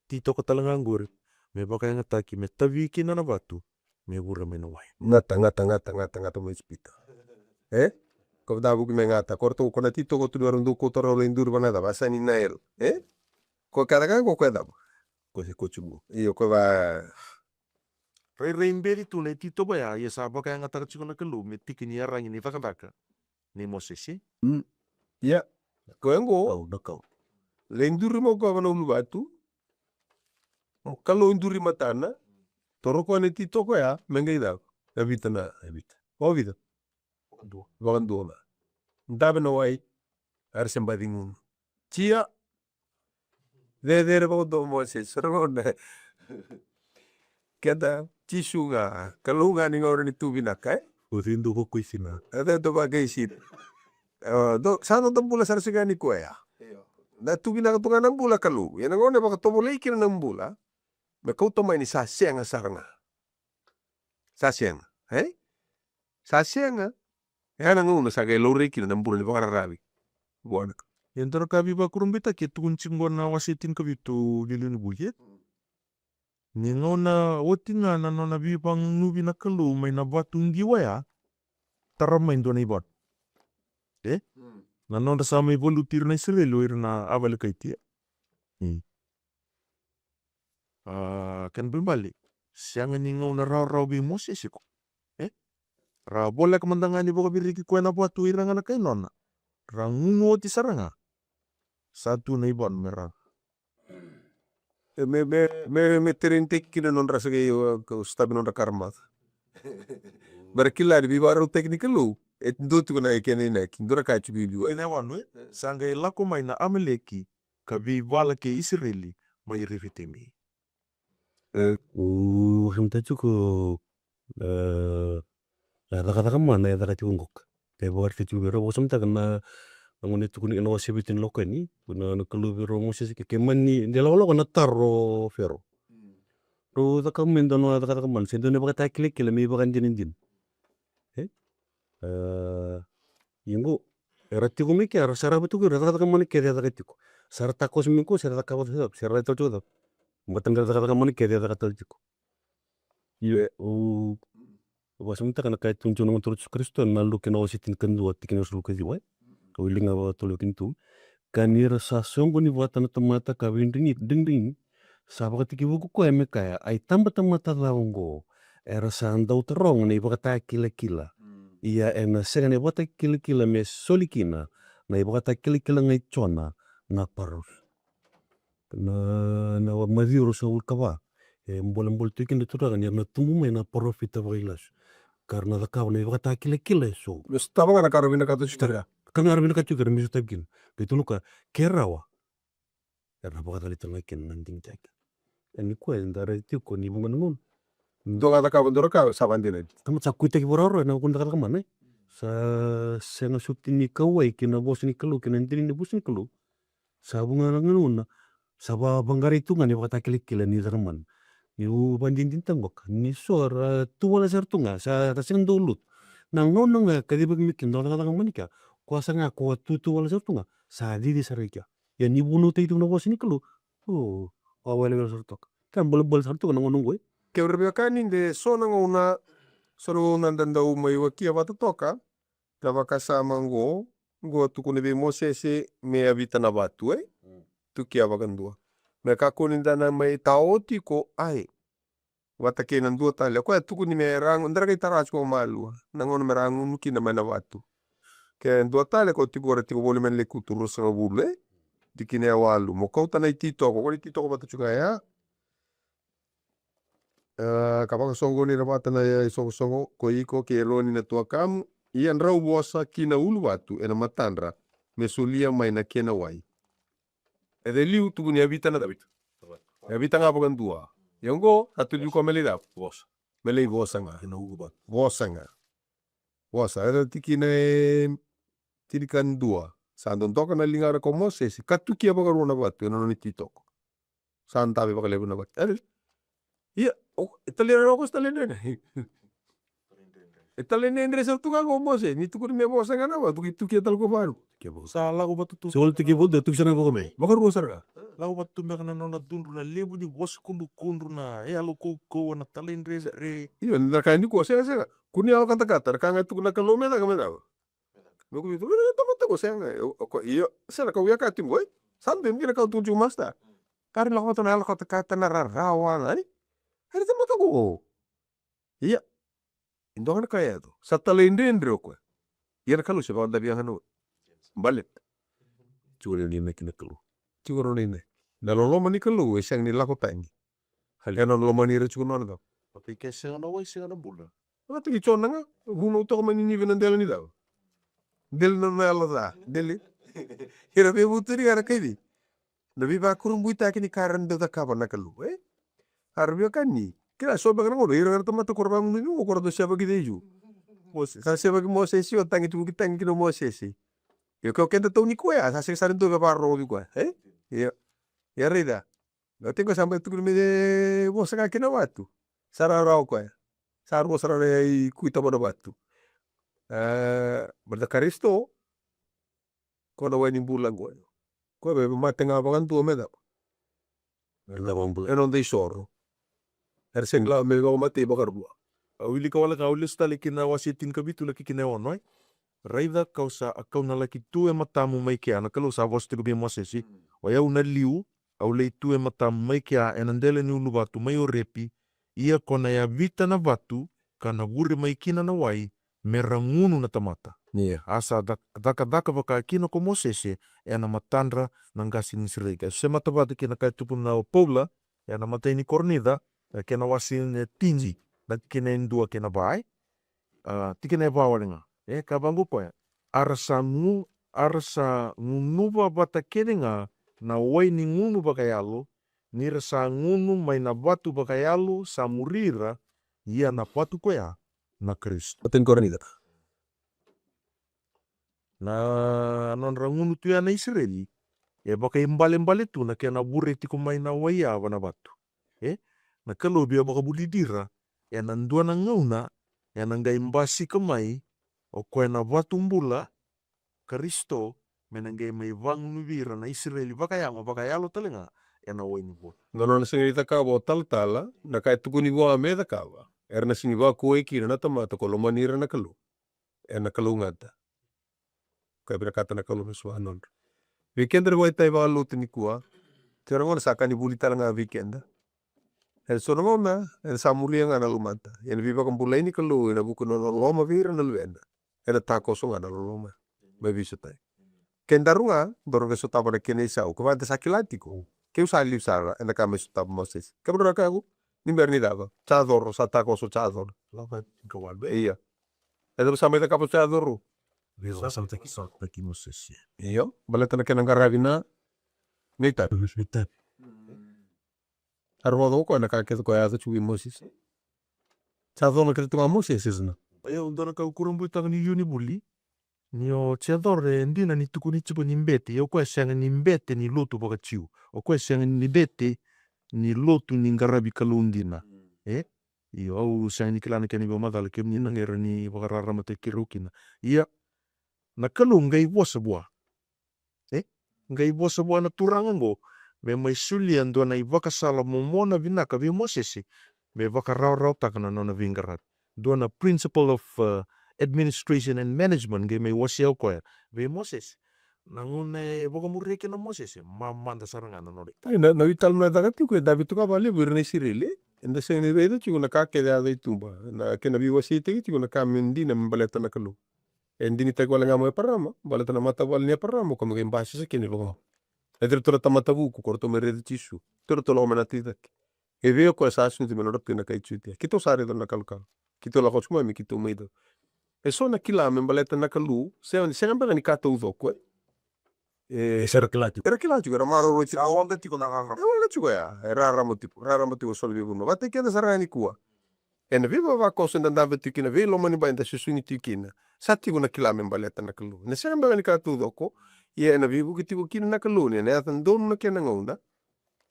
Titoko tale ga qori me vakayagataki me tavi kina na vatu, me vure mai na wai. Gata, gata, gata, gata, gata mai Ijipita. E? Ko vata vuki me gata. Ko ratou ko na titoko tu ni ratou kauta rawa lai duri vana cava? Sa ni Nail. E? Ko kaya ga ko, ko e cava? Ko se ko tiko. Io, ko va. Rairai beci tu na ititoko ya, ia sa vakayagataka tiko na Kalou me tiki ni yaragi ni cakacaka nei Mosese. Mm. Ia, koya qo. Kau, na kau. Lai duri mai o koya vana uluvatu. O Kalou duri matana. Toro koya na ititoko ya me qai cava? Yavita na, yavita. Vakavita? Vakadua. Vakadua ga. Dave na wai, era se baci gunu. Tia. Cecere vakadua o Mosese, sa rau na. Keda, Jisu ga, Kalou ga ni gauna ni tu vinaka, e? O cei dau vakuisina? E cei dau vakaisina? E, dau, sa noda bula sara sega ni koya. Io. Na tu vinaka tu ga na bula Kalou. Ia na gauna e vakatovolei kina na bula, me kauta mai ni sa sega sara ga. Sa sega, e? Sa sega. E a na gauna sa qai laurai kina na bula ni vakararavi. Vua na Kalou. Ia dua na ka veivakurabuitaki e tukuni tiko qo na wase tinikavitu ni Lewe ni Vuli, e? Ni gauna oti ga na nona veivakanunuvi na Kalou mai na vatu qiwa ya, tara mai dua na ivatu. E? Mm. Na nodra sa mai valuti ira na Isireli o ira na a vale kai Tia. Mm. A, kena ibalebale, sega ni gauna rawarawa vei Mosese qo. E? Ra voleka mada ga ni vakaviriki koya na vatu, ira ga na kai nona. Ra gunu oti sara ga. Sa tu na ivatu me ra. E, me, me, me, me tereni teki kina nodra sa qai, e, sotavi nodra karamaca. Me ra kila ni veivakarautaki ni Kalou e dua tiko na kena inaki, dua na ka e tu vei ira. Ena wanu, e? Sa qai lako mai na Amaleki ka veivala kei Isireli mai Refetemi. E, au vakasamataka tiko, e, na cakacaka mana e caka tiko qoka. E vakaraitaka tiko vei rau, vakasamataka na, na gauna e tukuni ena wase vitu ni Lako Yani, na, na Kalou vei rau o Mosese ke, ke mani, de lakolako na taro o Fero. Rau caka mai dua na cakacaka mana, se dua na ivakatakilakila me ivakadinadina. E? E, ia qo, era tiko mai ke, era sarava tiko, era cakacaka mana kece e caka tiko. Sa ra takoso mai qo, se ra cakava, se ra tau tiko caka. Baleta na cakacaka mana kece e caka tale tiko. Io, e, au vakasamataka na ka e tukuni tiko na Gone Turaga o Jisu Karisito ena Luke na wase tinikadua, tikina ruasagavulu ka ciwa, e. Au wilika ga vakatolu kina tu. Ka ni ra sa soqoni vata na tamata ka veidrigidrigi, sa vakatekivu ko koya me kaya, a itabatamata cava oqo era sa dau taroga na ivakatakilakila. Mm. Ia ena sega na ivakatakilakila me soli kina na ivakatakilakila ga i Jona na parofita. Na, na Maciu ruasagavulu ka va. E bolebole tu kina na Turaga ni era na tubu mai na parofita vakailasu. Ka ra na cakava na ivakatakilakila eso. Me sotava ga na ka ra vinakata tiko kina. Ka ga ra vinakata tiko kina me sotavi kina. Qai tukuna o koya, ke rawa, era na vakacalai tale ga kina na digitaki. E nikua eda raica tiko ni vuqa na gauna. Dua ga cakava dua na ka sa vakadinadina. Tamata sa kuitaki vakarau ena vuku ni cakacaka mana, e. Sa sega soti ni kauwai kina vosa ni Kalou, kina dina ni vosa ni Kalou. Sa vuqa na gauna sa va, vaqarai tu ga na ivakatakilakila ni caka mana. Niu vakadinadinataka qoka ni so ra tu wale sara tu ga, sa ra sega ni dau lotu. Na gauna ga e kacivaki mai kina na cakacaka mana kea, koya sara ga ko a tu tu wale sara tu ga, sa cici sara i kea. Ia ni vunautaki tu na vosa ni Kalou, o, a welewele sara toka. Ka bolebole sara toka na gauna oqo, e. Kemuni na veiwekani, de so na gauna, so na gauna da dau mai wakia vata toka, na vakasama oqo, oqo tukuna vei Mosese me yavita na vatu, e? Mm. Tukia vakadua. Me kakua ni da na mai tao tiko, ai. Vata kei na dua tale. O koya tukuni me ra gu-, da ra qai tara tiko malua. Na gauna me ra gunu kina mai na vatu. Ke dua tale ko tiko, ra tiko voli mai na Lekutu ruasagavulu, e? Tikina e walu. Mo kauta na ititoko. Ko na ititoko vata tiko ga ya. E, ka vakasoqoni ira vata na isoqosoqo, ko iko kei Eroni na tuakamu, ia drau vosa ki na uluvatu ena matadra, me solia mai na kena wai. E cei liu tukuni yavita na cava? Yavita ga vakadua. Ia oqo, sa tu liu koya me lai cava? Vosa. Me lai vosa ga. Ena uluvatu. Vosa ga. Vosa. E tikina e tinikadua. Sa dodoka na ligana ko Mosese, ka tukia vakarua na vatu ena nona ititoko. Sa dave vakalevu na vatu. Ia, o, e talaidredre, o koya sa talaidredre. E talaidredre sara tu ga ko Mose, ni tukuni me vosa ga na vatu, tuki, tukia tale ko vakarua. Sa lako vata tu. Se wale tukia vata, tuki sara ga vakarua. Vakarua sara ga. Lako vata tu beka na nona cudru na levu ni vosa kudrukudru, na yalo kaukauwa, na talaidredre. Io, na ka ni ko, sega, sega. Kua ni yalo katakata, na ka ga e tukuna na Kalou me caka, me caka. Noqu vitu, e, tamata qo sega, e, o, o, io, sega, na kau via kaya tiko, e. Sa dua e dina kau tukuna tiko, master. Ka ra lako vata na yalo katakata, na rarawa, na, e. Era tamata qo. Ia. E dua ga na ka e yaco. Sa talaidredre o koya. Ia na Kalou se vakadavia ga na. Baleta. Tiko na inaki na Kalou. Tiko na inaki. Na loloma ni Kalou, e sega ni lako tani. Ena lomani ira tiko na nona cava? Vata ke sega na wai, sega na bula. Vata ke Jona ga, vunau toka mai Ninive na dela ni cava? Dela ni nona yalo ca. Dela. Era veivutuni ga na kaci. Na veivakurabuitaki ni ka era dau cakava na Kalou, e? A ra veiwekani. Kila so beka na gauna, ira ga na tamata ko ra vagunuvi, ko ra dau sevaki cei tu? Mose-, sa sevaki Mosese, o tagi tu ki tagi kina Mosese. Io, ke o keda tau nikua ya, sa sega sara ni dua e vakarorogo vei koya, e? Ia. Ia raica. Au tiko sa mai tukuna me vosa ga kina vatu. Sa rawarawa koya. Sa rua sara na i kuita mana vatu. E, baleta Karisito, ko na wai ni bula qo. Ko e mate ga vakadua me cava? E noda isoro. Era sega ni lako me vakamatei vakarua. Au wilika wale ga, au lesu tale ki na wase tinikavitu na tikina e ono, e? Raica, kau sa, a kau na laki tu e matamu mai kea, na Kalou sa vosa tiko vei Mosese. O yau na liu, au lai tu e matamu mai kea, ena dela ni uluvatu mai Orepi, ia ko na yavita na vatu, ka na vure mai kina na wai, me ra gunu na tamata. Ia. A sa cak-, cakacaka vaka kina ko Mosese, ena matadra na qase ni Isireli. Ka se matavata kina ka e tukuna o Paula, ena imatai ni Korinica, e, kena wase e tini, na tikina e dua kei na va, e. A, tikina e va wale ga. E, ka vaqo koya. A ra sa gu-, a ra sa gunuva vata kece ga na wai ni gunu vakayalo, ni ra sa gunu mai na vatu vakayalo sa muri ira, ia na vatu koya na Karisito. Imatai ni Korinica. Na nodra gunu tu ya na Isireli, e vakaibalebale tu na kena vure tiko mai na wai ya va na vatu. E? Na Kalou via vakavulici ira, ena dua na gauna, ena qai basika mai, o koya na vatu bula, Karisito, me na qai mai vagunuvi ira na Isireli vakayago, vakayalo tale ga, ena wai ni bula. Na nona sega ni cakava o talatala, na ka e tukuni vua me cakava. Era na sega ni vakuai kina na tamata ko lomani ira na Kalou. Ena kalougata. Ka vinakata na Kalou me sua nodra. Vei keda na vakaitai vakalotu nikua. Tiko na gauna sa ka ni vuli tale ga vei keda. Ena so na gauna, eda sa muria ga na lomada. Ena veivakabulai ni Kalou, ena vuku na nona loloma vei ira na luvena. Ena takoso ga na loloma. Mai veisotai. Kedaru ga, daru qai sotava na kena isau. Ko vada sa kila tiko. Keu sa liu sara, ena ka mai sotava Mosese. Kemudrau na kaya ku, ni bera ni cava. Sa coro, sa takoso, sa coro. Lava, ka wale. Ia. E cava sa mai cakava sa coro. Vei sa sa taki, sa taki Mosese. Io, baleta na kena qaravi na. Nei tavi. Nei tavi. A rogoca o koya na ka kece koya a yaco tiko vei Mosese. Sa coro kece tu ga Mosese, sega. Ia, dua na ka au kurabuitaka ni liu ni vuli. Ni o Jethro e dina ni tukuni tiko ni bete, ia o koya sega ni bete ni lotu vakaJiu. O koya sega ni bete ni lotu ni qaravi Kalou dina. E? Io, au sega ni kila na kena ivakamacala kemuni na qai rawa ni vakararamataki keirau kina. Ia, na Kalou qai vosa vua. E? Qai vosa vua na turaga oqo, me mai solia dua na ivakasala momona vinaka vei Mosese, me vakarawarawataka na nona veiqaravi. Dua na principle of, uh, administration and management, qai mai wasea o koya vei Mosese. Na gauna e vakamuria kina o Mosese, mamada sara ga na nona. Ai, na, na veitalanoa e caka tiko, e dabe tu ga vakalevu ira na Isireli. Eda sega ni raica tiko na ka kece a yaco i tuba. Na kena veiwaseitaki tiko na ka me dina me baleta na Kalou. E dinitaki wale ga mai Eparama, baleta na matavuvale ni Eparama, o koya me qai basisa kina i loma. E cei ratou na tamata vuku, ko ratou mai raici Jisu. Ratou lako mai na tu i cake. E vei o koya sa sucu me nodra tu na kai Jutia. Keitou sa raica na kalokalo. Keitou lako tiko mai me keitou mai cau. E so na kila me baleta na Kalou, sega, sega beka ni ka taucoko, e. E, se ra kila tiko. Era kila tiko, era maroroi tiko. Sa oca tiko na rarama. E oca tiko ya, e rarama tiko, rarama tiko soli veivanua. Vata kei keda sara ga nikua. Ena veivavakoso eda dave tiko kina, veilomanibai eda susugi tiko kina. Sa tiko na kila me baleta na Kalou. Na sega beka ni ka taucoko, ia ena veivuke tiko kina na Kalou, ni ena yaco donu na kena gauna.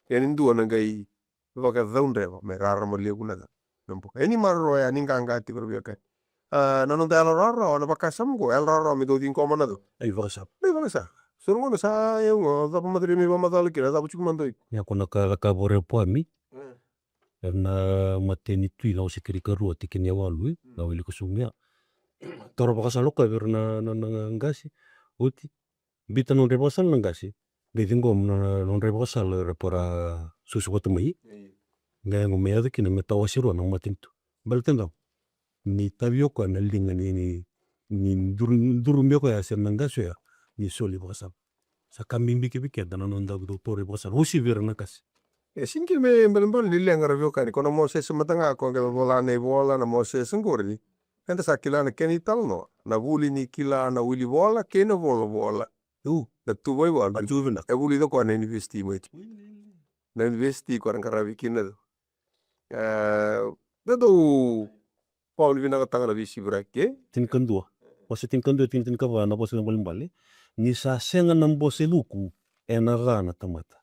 Ia ni dua na qai vakacaudreva, me rarama levu na ka. Na boka. Eni maroroya, ni qaqa tiko na veiwekani. A, na noda yalo rawarawa, na vakasama qo, yalo rawarawa, me dau ciqoma na cau. Ai, vakasama. Ai, vakasama. So na gauna sa, e, au, cava macaria me vakamacala kina, cava tiko mada iko. Ia ko na ka, ka vore poami. E. Ena Mateni tui na wase keri karua tikina e walu, e. Na wili ko sumia. Toro vakasala ko vei ira na, na, na, na qase. Oti. Bita nodra ivakasala na qase, qai ciqoma na, na nodra ivakasala era para susu vata mai. Io. Qai yago me yaco kina me tawase rua na matanitu. Baleta na cava? Ni tavi o koya na liga ni, ni, ni duru, durumi o koya se na qase oya, ni soli ivakasala. Sa ka bibi ke vei keda na noda dau taura ivakasala. Uasivi ira na qase. E sega ni me balebale ni leqa, ra veiwekani, ko na Mosese mada ga ko qai vola na ivola na Mosese qori. Eda sa kila na kena italanoa, na vuli ni kila na wilivola kei na volavola. Io. Na tuvaivalu. A, tu vinaka. E vulica o koya na univesiti mai Viti. Na univesiti ko ra qaravi kina. E, da dau vakanuinui vinakataka na veisivi raki, e? Tinikadua. Wase tinikadua, tini, tinikava, na vosa ni balebale. Ni sa sega na bose luku ena ca na tamata,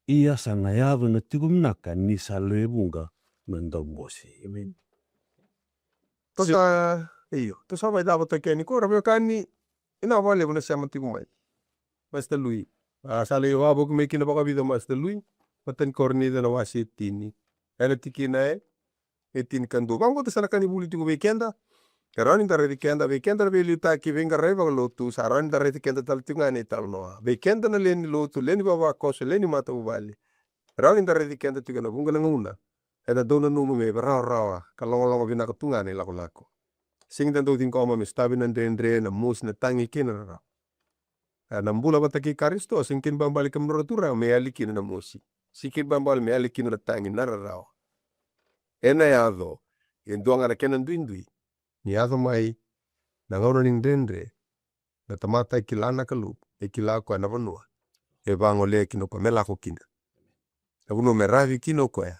ia sa na yaco na tiko vinaka ni sa lewe vuqa na daubose. Amen. Tou sa, io, tou sa mai cava toka yani ko, ra veiwekani, ena vakalevu na sema tiko mai. Master Lui. A, sa lai vakavoki mai kina vakavica o Master Lui. Matai ni Korinica na wase e tini, ena tikina e, e tinikadua. Vaqo, tou sa na kaya ni vuli tiko vei keda. E rawa ni da raici keda, vei keda na veiliutaki, veiqaravi vakalotu, sa rawa ni da raici keda tale tiko ga ena italanoa. Vei keda na lewe ni lotu, lewe ni vavakoso, lewe ni matavuvale, e rawa ni da raici keda tiko ena vuqa na gauna. Eda dau nanuma me rawarawa ka logaloga vinaka tu ga na ilakolako. Sega ni da dau ciqoma me sotavi na dredre, na mosi, na tagi kei na rarawa. E, na bula vata kei Karisito, sega ni kena ibalebale kemudou na turaga me yali kina na mosi. Sega ni kena ibalebale me yali kina na tagi, na rarawa. Ena yaco e dua ga na kena duidui. Ni yaco mai na gauna ni dredre, na tamata e kila na Kalou, e kila o koya na vanua e vagolea kina o koya me lako kina. Na vanua me ravi kina o koya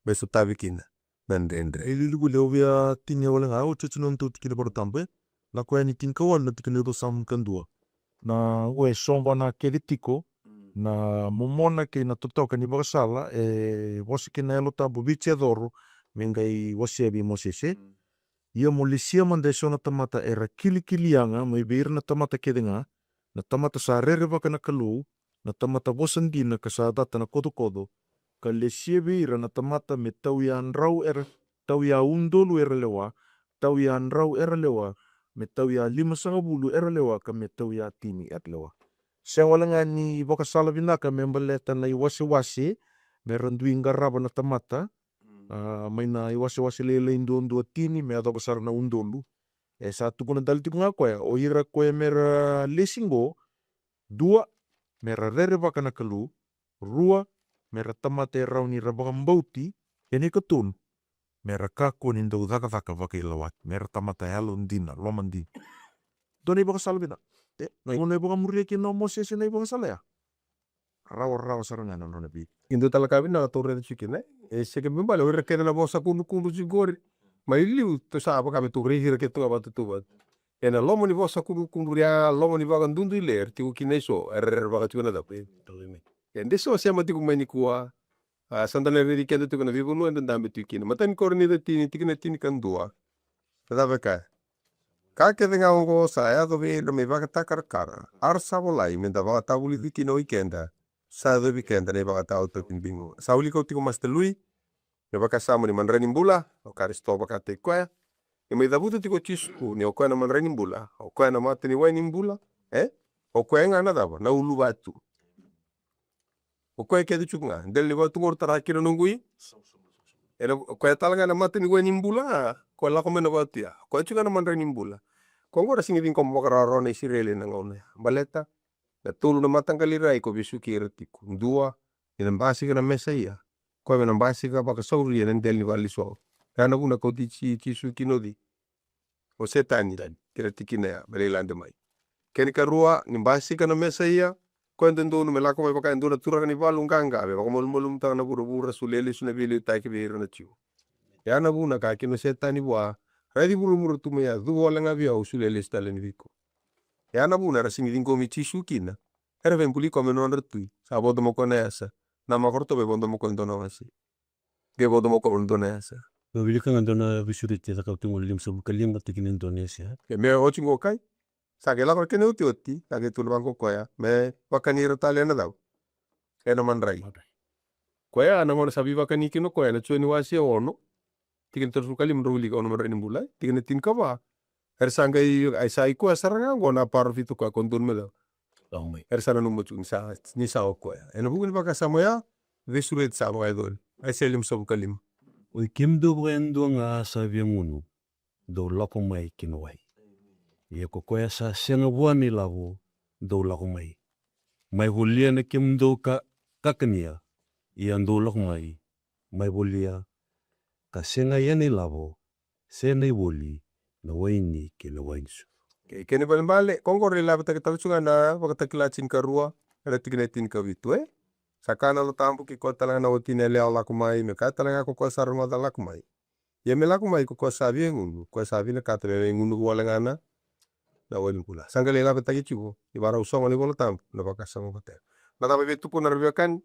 me sotavi kina na dredre. E lili voli, au via tinia wale ga, au tiko na nodatou tikina Vola Tabu, e? Lako Yani tinikawalu na tikina e ruasagavulu ka dua. Na, o e soqona kece tiko na momona kei na totoka ni vakasala e vosa kina na Yalo Tabu, Viti e coro me qai wasea vei Mosese. Ia mo lesia mada eso na tamata era kilikili yaga mai vei ira na tamata kece ga, na tamata sa rerevaka na Kalou, na tamata vosa dina ka sa cata na kocokoco, ka lesia vei ira na tamata me tauyadrau era, tauyaudolu era lewa, tauyadrau era lewa, me tauyalimasagavulu era lewa, ka me tauyatini era lewa. Sega wale ga ni vakasala vinaka me baleta na iwasewase me ra dui qarava na tamata, a, mai na iwasewase lailai duadua tini me yacova sara na udolu. E sa tukuna tale tiko ga o koya, o ira koya me ra lesi qo, dua, me ra rerevaka na Kalou, rua, me ra tamata e rawa ni ra vakabauti, kei na ikatolu, me ra kakua ni dau cakacaka vakailawaki, me ra tamata yalodina, lomadina. Dua na ivakasala vinaka. E, na gauna e vakamuria kina o Mosese na ivakasala ya, rawarawa sara ga na nona vei. E dua tale ka vinaka tou raica tiko kina, e? E sega ni balebale, o ira kece na vosa kudrukudru tiko qori. Mai liu tou sa vaka me tou raici ira kece tu ga vakatautauvata. Ena loma ni vosa kudrukudru ya, loma ni vakaduiduile era tiko kina eso, era rerevaka tiko na cava? E, de so sema tiko mai nikua. A, sa da na raici keda tiko na veivanua eda dabe tiko kina. Matai ni Korinica tini, tikina tinikadua. Na cava e kaya? Ka kece ga oqo sa yaco vei ira me ivakatakarakara, a ra sa volai me da vakatavulici kina o ikeda. Sa yacovi keda na ivakataotioti bibi. Sa wilika oti tiko o Master Lui na vakasama ni madrai ni bula, o Karisito vakataki koya. Ni mai cavuta tiko o Jisu ni o koya na madrai ni bula, o koya na mata ni wai ni bula, e? O koya ga na cava? Na uluvatu. O koya kece tiko ga. Dela ni vatu qo ra tara kina na noqu i. Ena, o koya tale ga na mata ni wai ni bula, a, koya lako mai na vatu ya. O koya tiko ga na madrai ni bula. Ko qo ra sega ni ciqoma vakarawarawa na Isireli ena gauna ya. Baleta na tolu na mataqali rai ko vesuki ira tiko. Dua, ni na basika na Mesaia. Koya me na basika vakasauria na dela ni vale ni suavu. Ya na vuna kauti Ji-, Jisu kina o cei? O Setani. Setani. Kei na tikina ya me lai lade mai. Kena ikarua, ni basika na Mesaia, koya e dodonu me lako mai vaka e dua na turaga ni valu qaqa me vakamalumalumutaka na vuravura, solia lesu na veiliutaki vei ira na Jiu. Ya na vuna ka kaya kina o Setani vua, raici vuravura tu mai ya, cuva wale ga vei au, solia lesu tale yani vei iko. Ya na vuna era sega ni ciqomi Jisu kina. Era via buli koya me nodra tui. Sa vodo mai o koya na yasa. Na makaroto via vodo mai o koya e dua na wase. Qai vodo mai o koya e dua na yasa. Au wilika ga e dua na veisureti e Cakacaka tiko qo limasagavulu ka lima, tikina e dua na yasa. E me oti qo kai. Sa qai lako na kena iotioti, sa qai tukuna vaqo o koya me vakani ira tale ena cava? Ena madrai. Madrai. Koya na gauna sa veivakani kina o koya ena Joni wase ono. Tikina tolusagavulu ka lima, drau wilika, o na madrai ni bula, e? Tikina tinikava. Era sa qai, ai sa i koya sara ga oqo na parofita koya ko donu me cava? Lako mai. Era sa nanuma tu ni sa, ni sa o koya. Ena vuku ni vakasama oya, veisureti sa vakayacori. Aisea limasagavulu ka lima. Oi kemudou vakayadua ga sa via gunu, dou lako mai ki na wai. Ia ko koya sa sega vua na ilavo, dou lako mai. Mai volia na kemudou ka, kakania, Ia dou lako mai, mai volia, ka sega ia ni lavo, se na ivoli, na waini kei na waini sucu. Kei kena ibalebale, ko qori e lavetaki tale tu ga na Vakatakila tinikarua, ena tikina e tinikavitu, e? Sa kaya na Yalo Tabu, kei koya tale ga na watina yalewa lako mai, me kaya tale ga ko koya sa rogoca lako mai. Ia me lako mai ko koya sa via gunu, koya sa vinakata me mai gunu vua wale ga na, na waini bula. Sa qai lai lavetaki tiko, ni vakarau sogo na iVola Tabu, na vakasama vata. Na cava e via tukuna na veiwekani,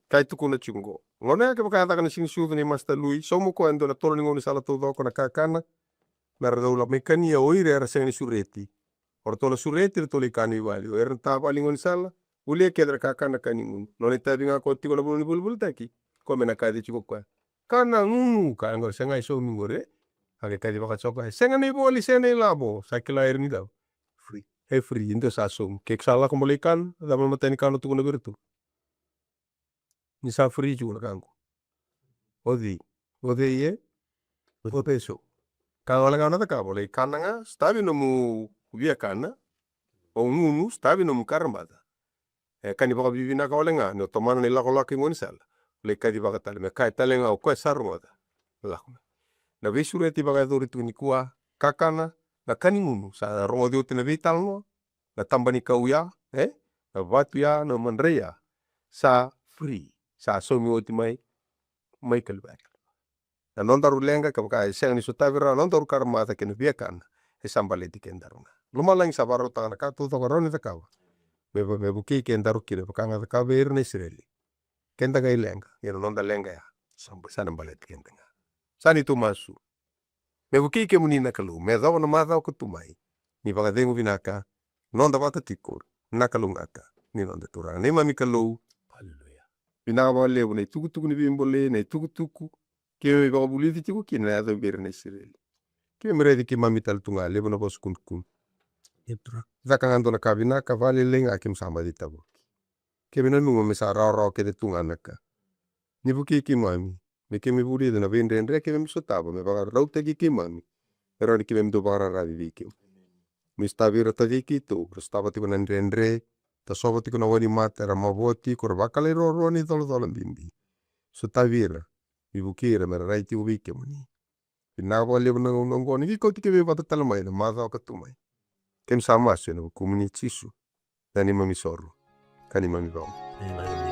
ka e tukuna tiko qo. Gauna ya kevaka e caka na siganisucu nei Masta Lui, sauma o koya e dua na tolo ni gaunisala taucoko na kakana, me ra dau lako mai kania o ira era sega ni sureti. O ratou na sureti, ratou lai kana i vale. O ira na tavali gaunisala, volia kece na kakana ka ni gunu. Nona itavi ga ko tiko na vanua ni volivolitaki. Ko me na kaci tiko koya. Ka na gunu, ka qori, sega e saumi qori, e? A qai kaci vakatsoka, e sega na ivoli, sega na ilavo, sa kila ira ni cava? Free. E free, e dua sa saumi. Ke sa lako mo lai kana, cava na matai ni kana o tukuna vei iratou? Ni sa free tiko na ka qo. O cei? O cei e? O cei so? Ka wale ga na cakava, o lai kana ga, sotavi nomu via kana, o gunu, sotavi nomu karamaca. E ka ni vakavinavinaka wale ga, ni o tomana na ilakolako i gaunisala. O lai kacivaka tale, me kaya tale ga, o koya sa rogoca. Lako mai. Na veisureti vakayacori tiko nikua, kakana, na ka ni gunu, sa rogoci oti na veitalanoa, na taba ni kau ya, e? Na vatu ya, na madrai ya. Sa free, sa saumi oti mai, mai Kalivari. Na nodaru leqa, kevaka e sega ni sotavi rawa, na nodaru karamaca kei na via kana, e sa baleti kedaru ga. Lomalagi sa vakarautaka na ka taucoko rawa ni cakava. Me, me vukei kedaru kina, vaka ga cakava vei ira na Isireli. Keda qai leqa, ia na noda leqa ya. Sa, sa na baleti keda ga. Sa ni tou masu. Me vukei kemuni na Kalou, me yacova na macawa ka tu mai. Ni vakacegu vinaka, noda vata tiko, na Kalou gata, ni noda Turaga. Neimami Kalou, aleluya. Vinaka vakalevu na itukutuku ni veibolei, na itukutuku, keimami vakavulici tiko kina na yaca vei ira na Isireli. Keimami raici keimami tale tu ga, levu na vosa kudrukudru. Caka ga dua na ka vinaka, vakalailai ga keimami sa mai tavoki. Keimami nanuma me sa rawarawa kece tu ga na ka. Ni vukei keimami, me keimami vulica na veidredre keimami sotava, me vakarautaki keimami. Me rawa ni keimami dau vakararavi vei kemuni. Me sotavi ira tacei keitou, ra sotava tiko na dredre, tasova tiko na wainimata, era mavoa tiko, ra vakalairoroa na icolacola bibi. Sotavi ira, me vukei ira, me ra rai tiko vei kemuni. Vinaka vakalevu na gauna oqo, ni qai kauti keimami vata tale mai na macawa ka tu mai. Keimami sa masu ena vukumuni Jisu. Na neimami isoro. Ka neimami ivakabula.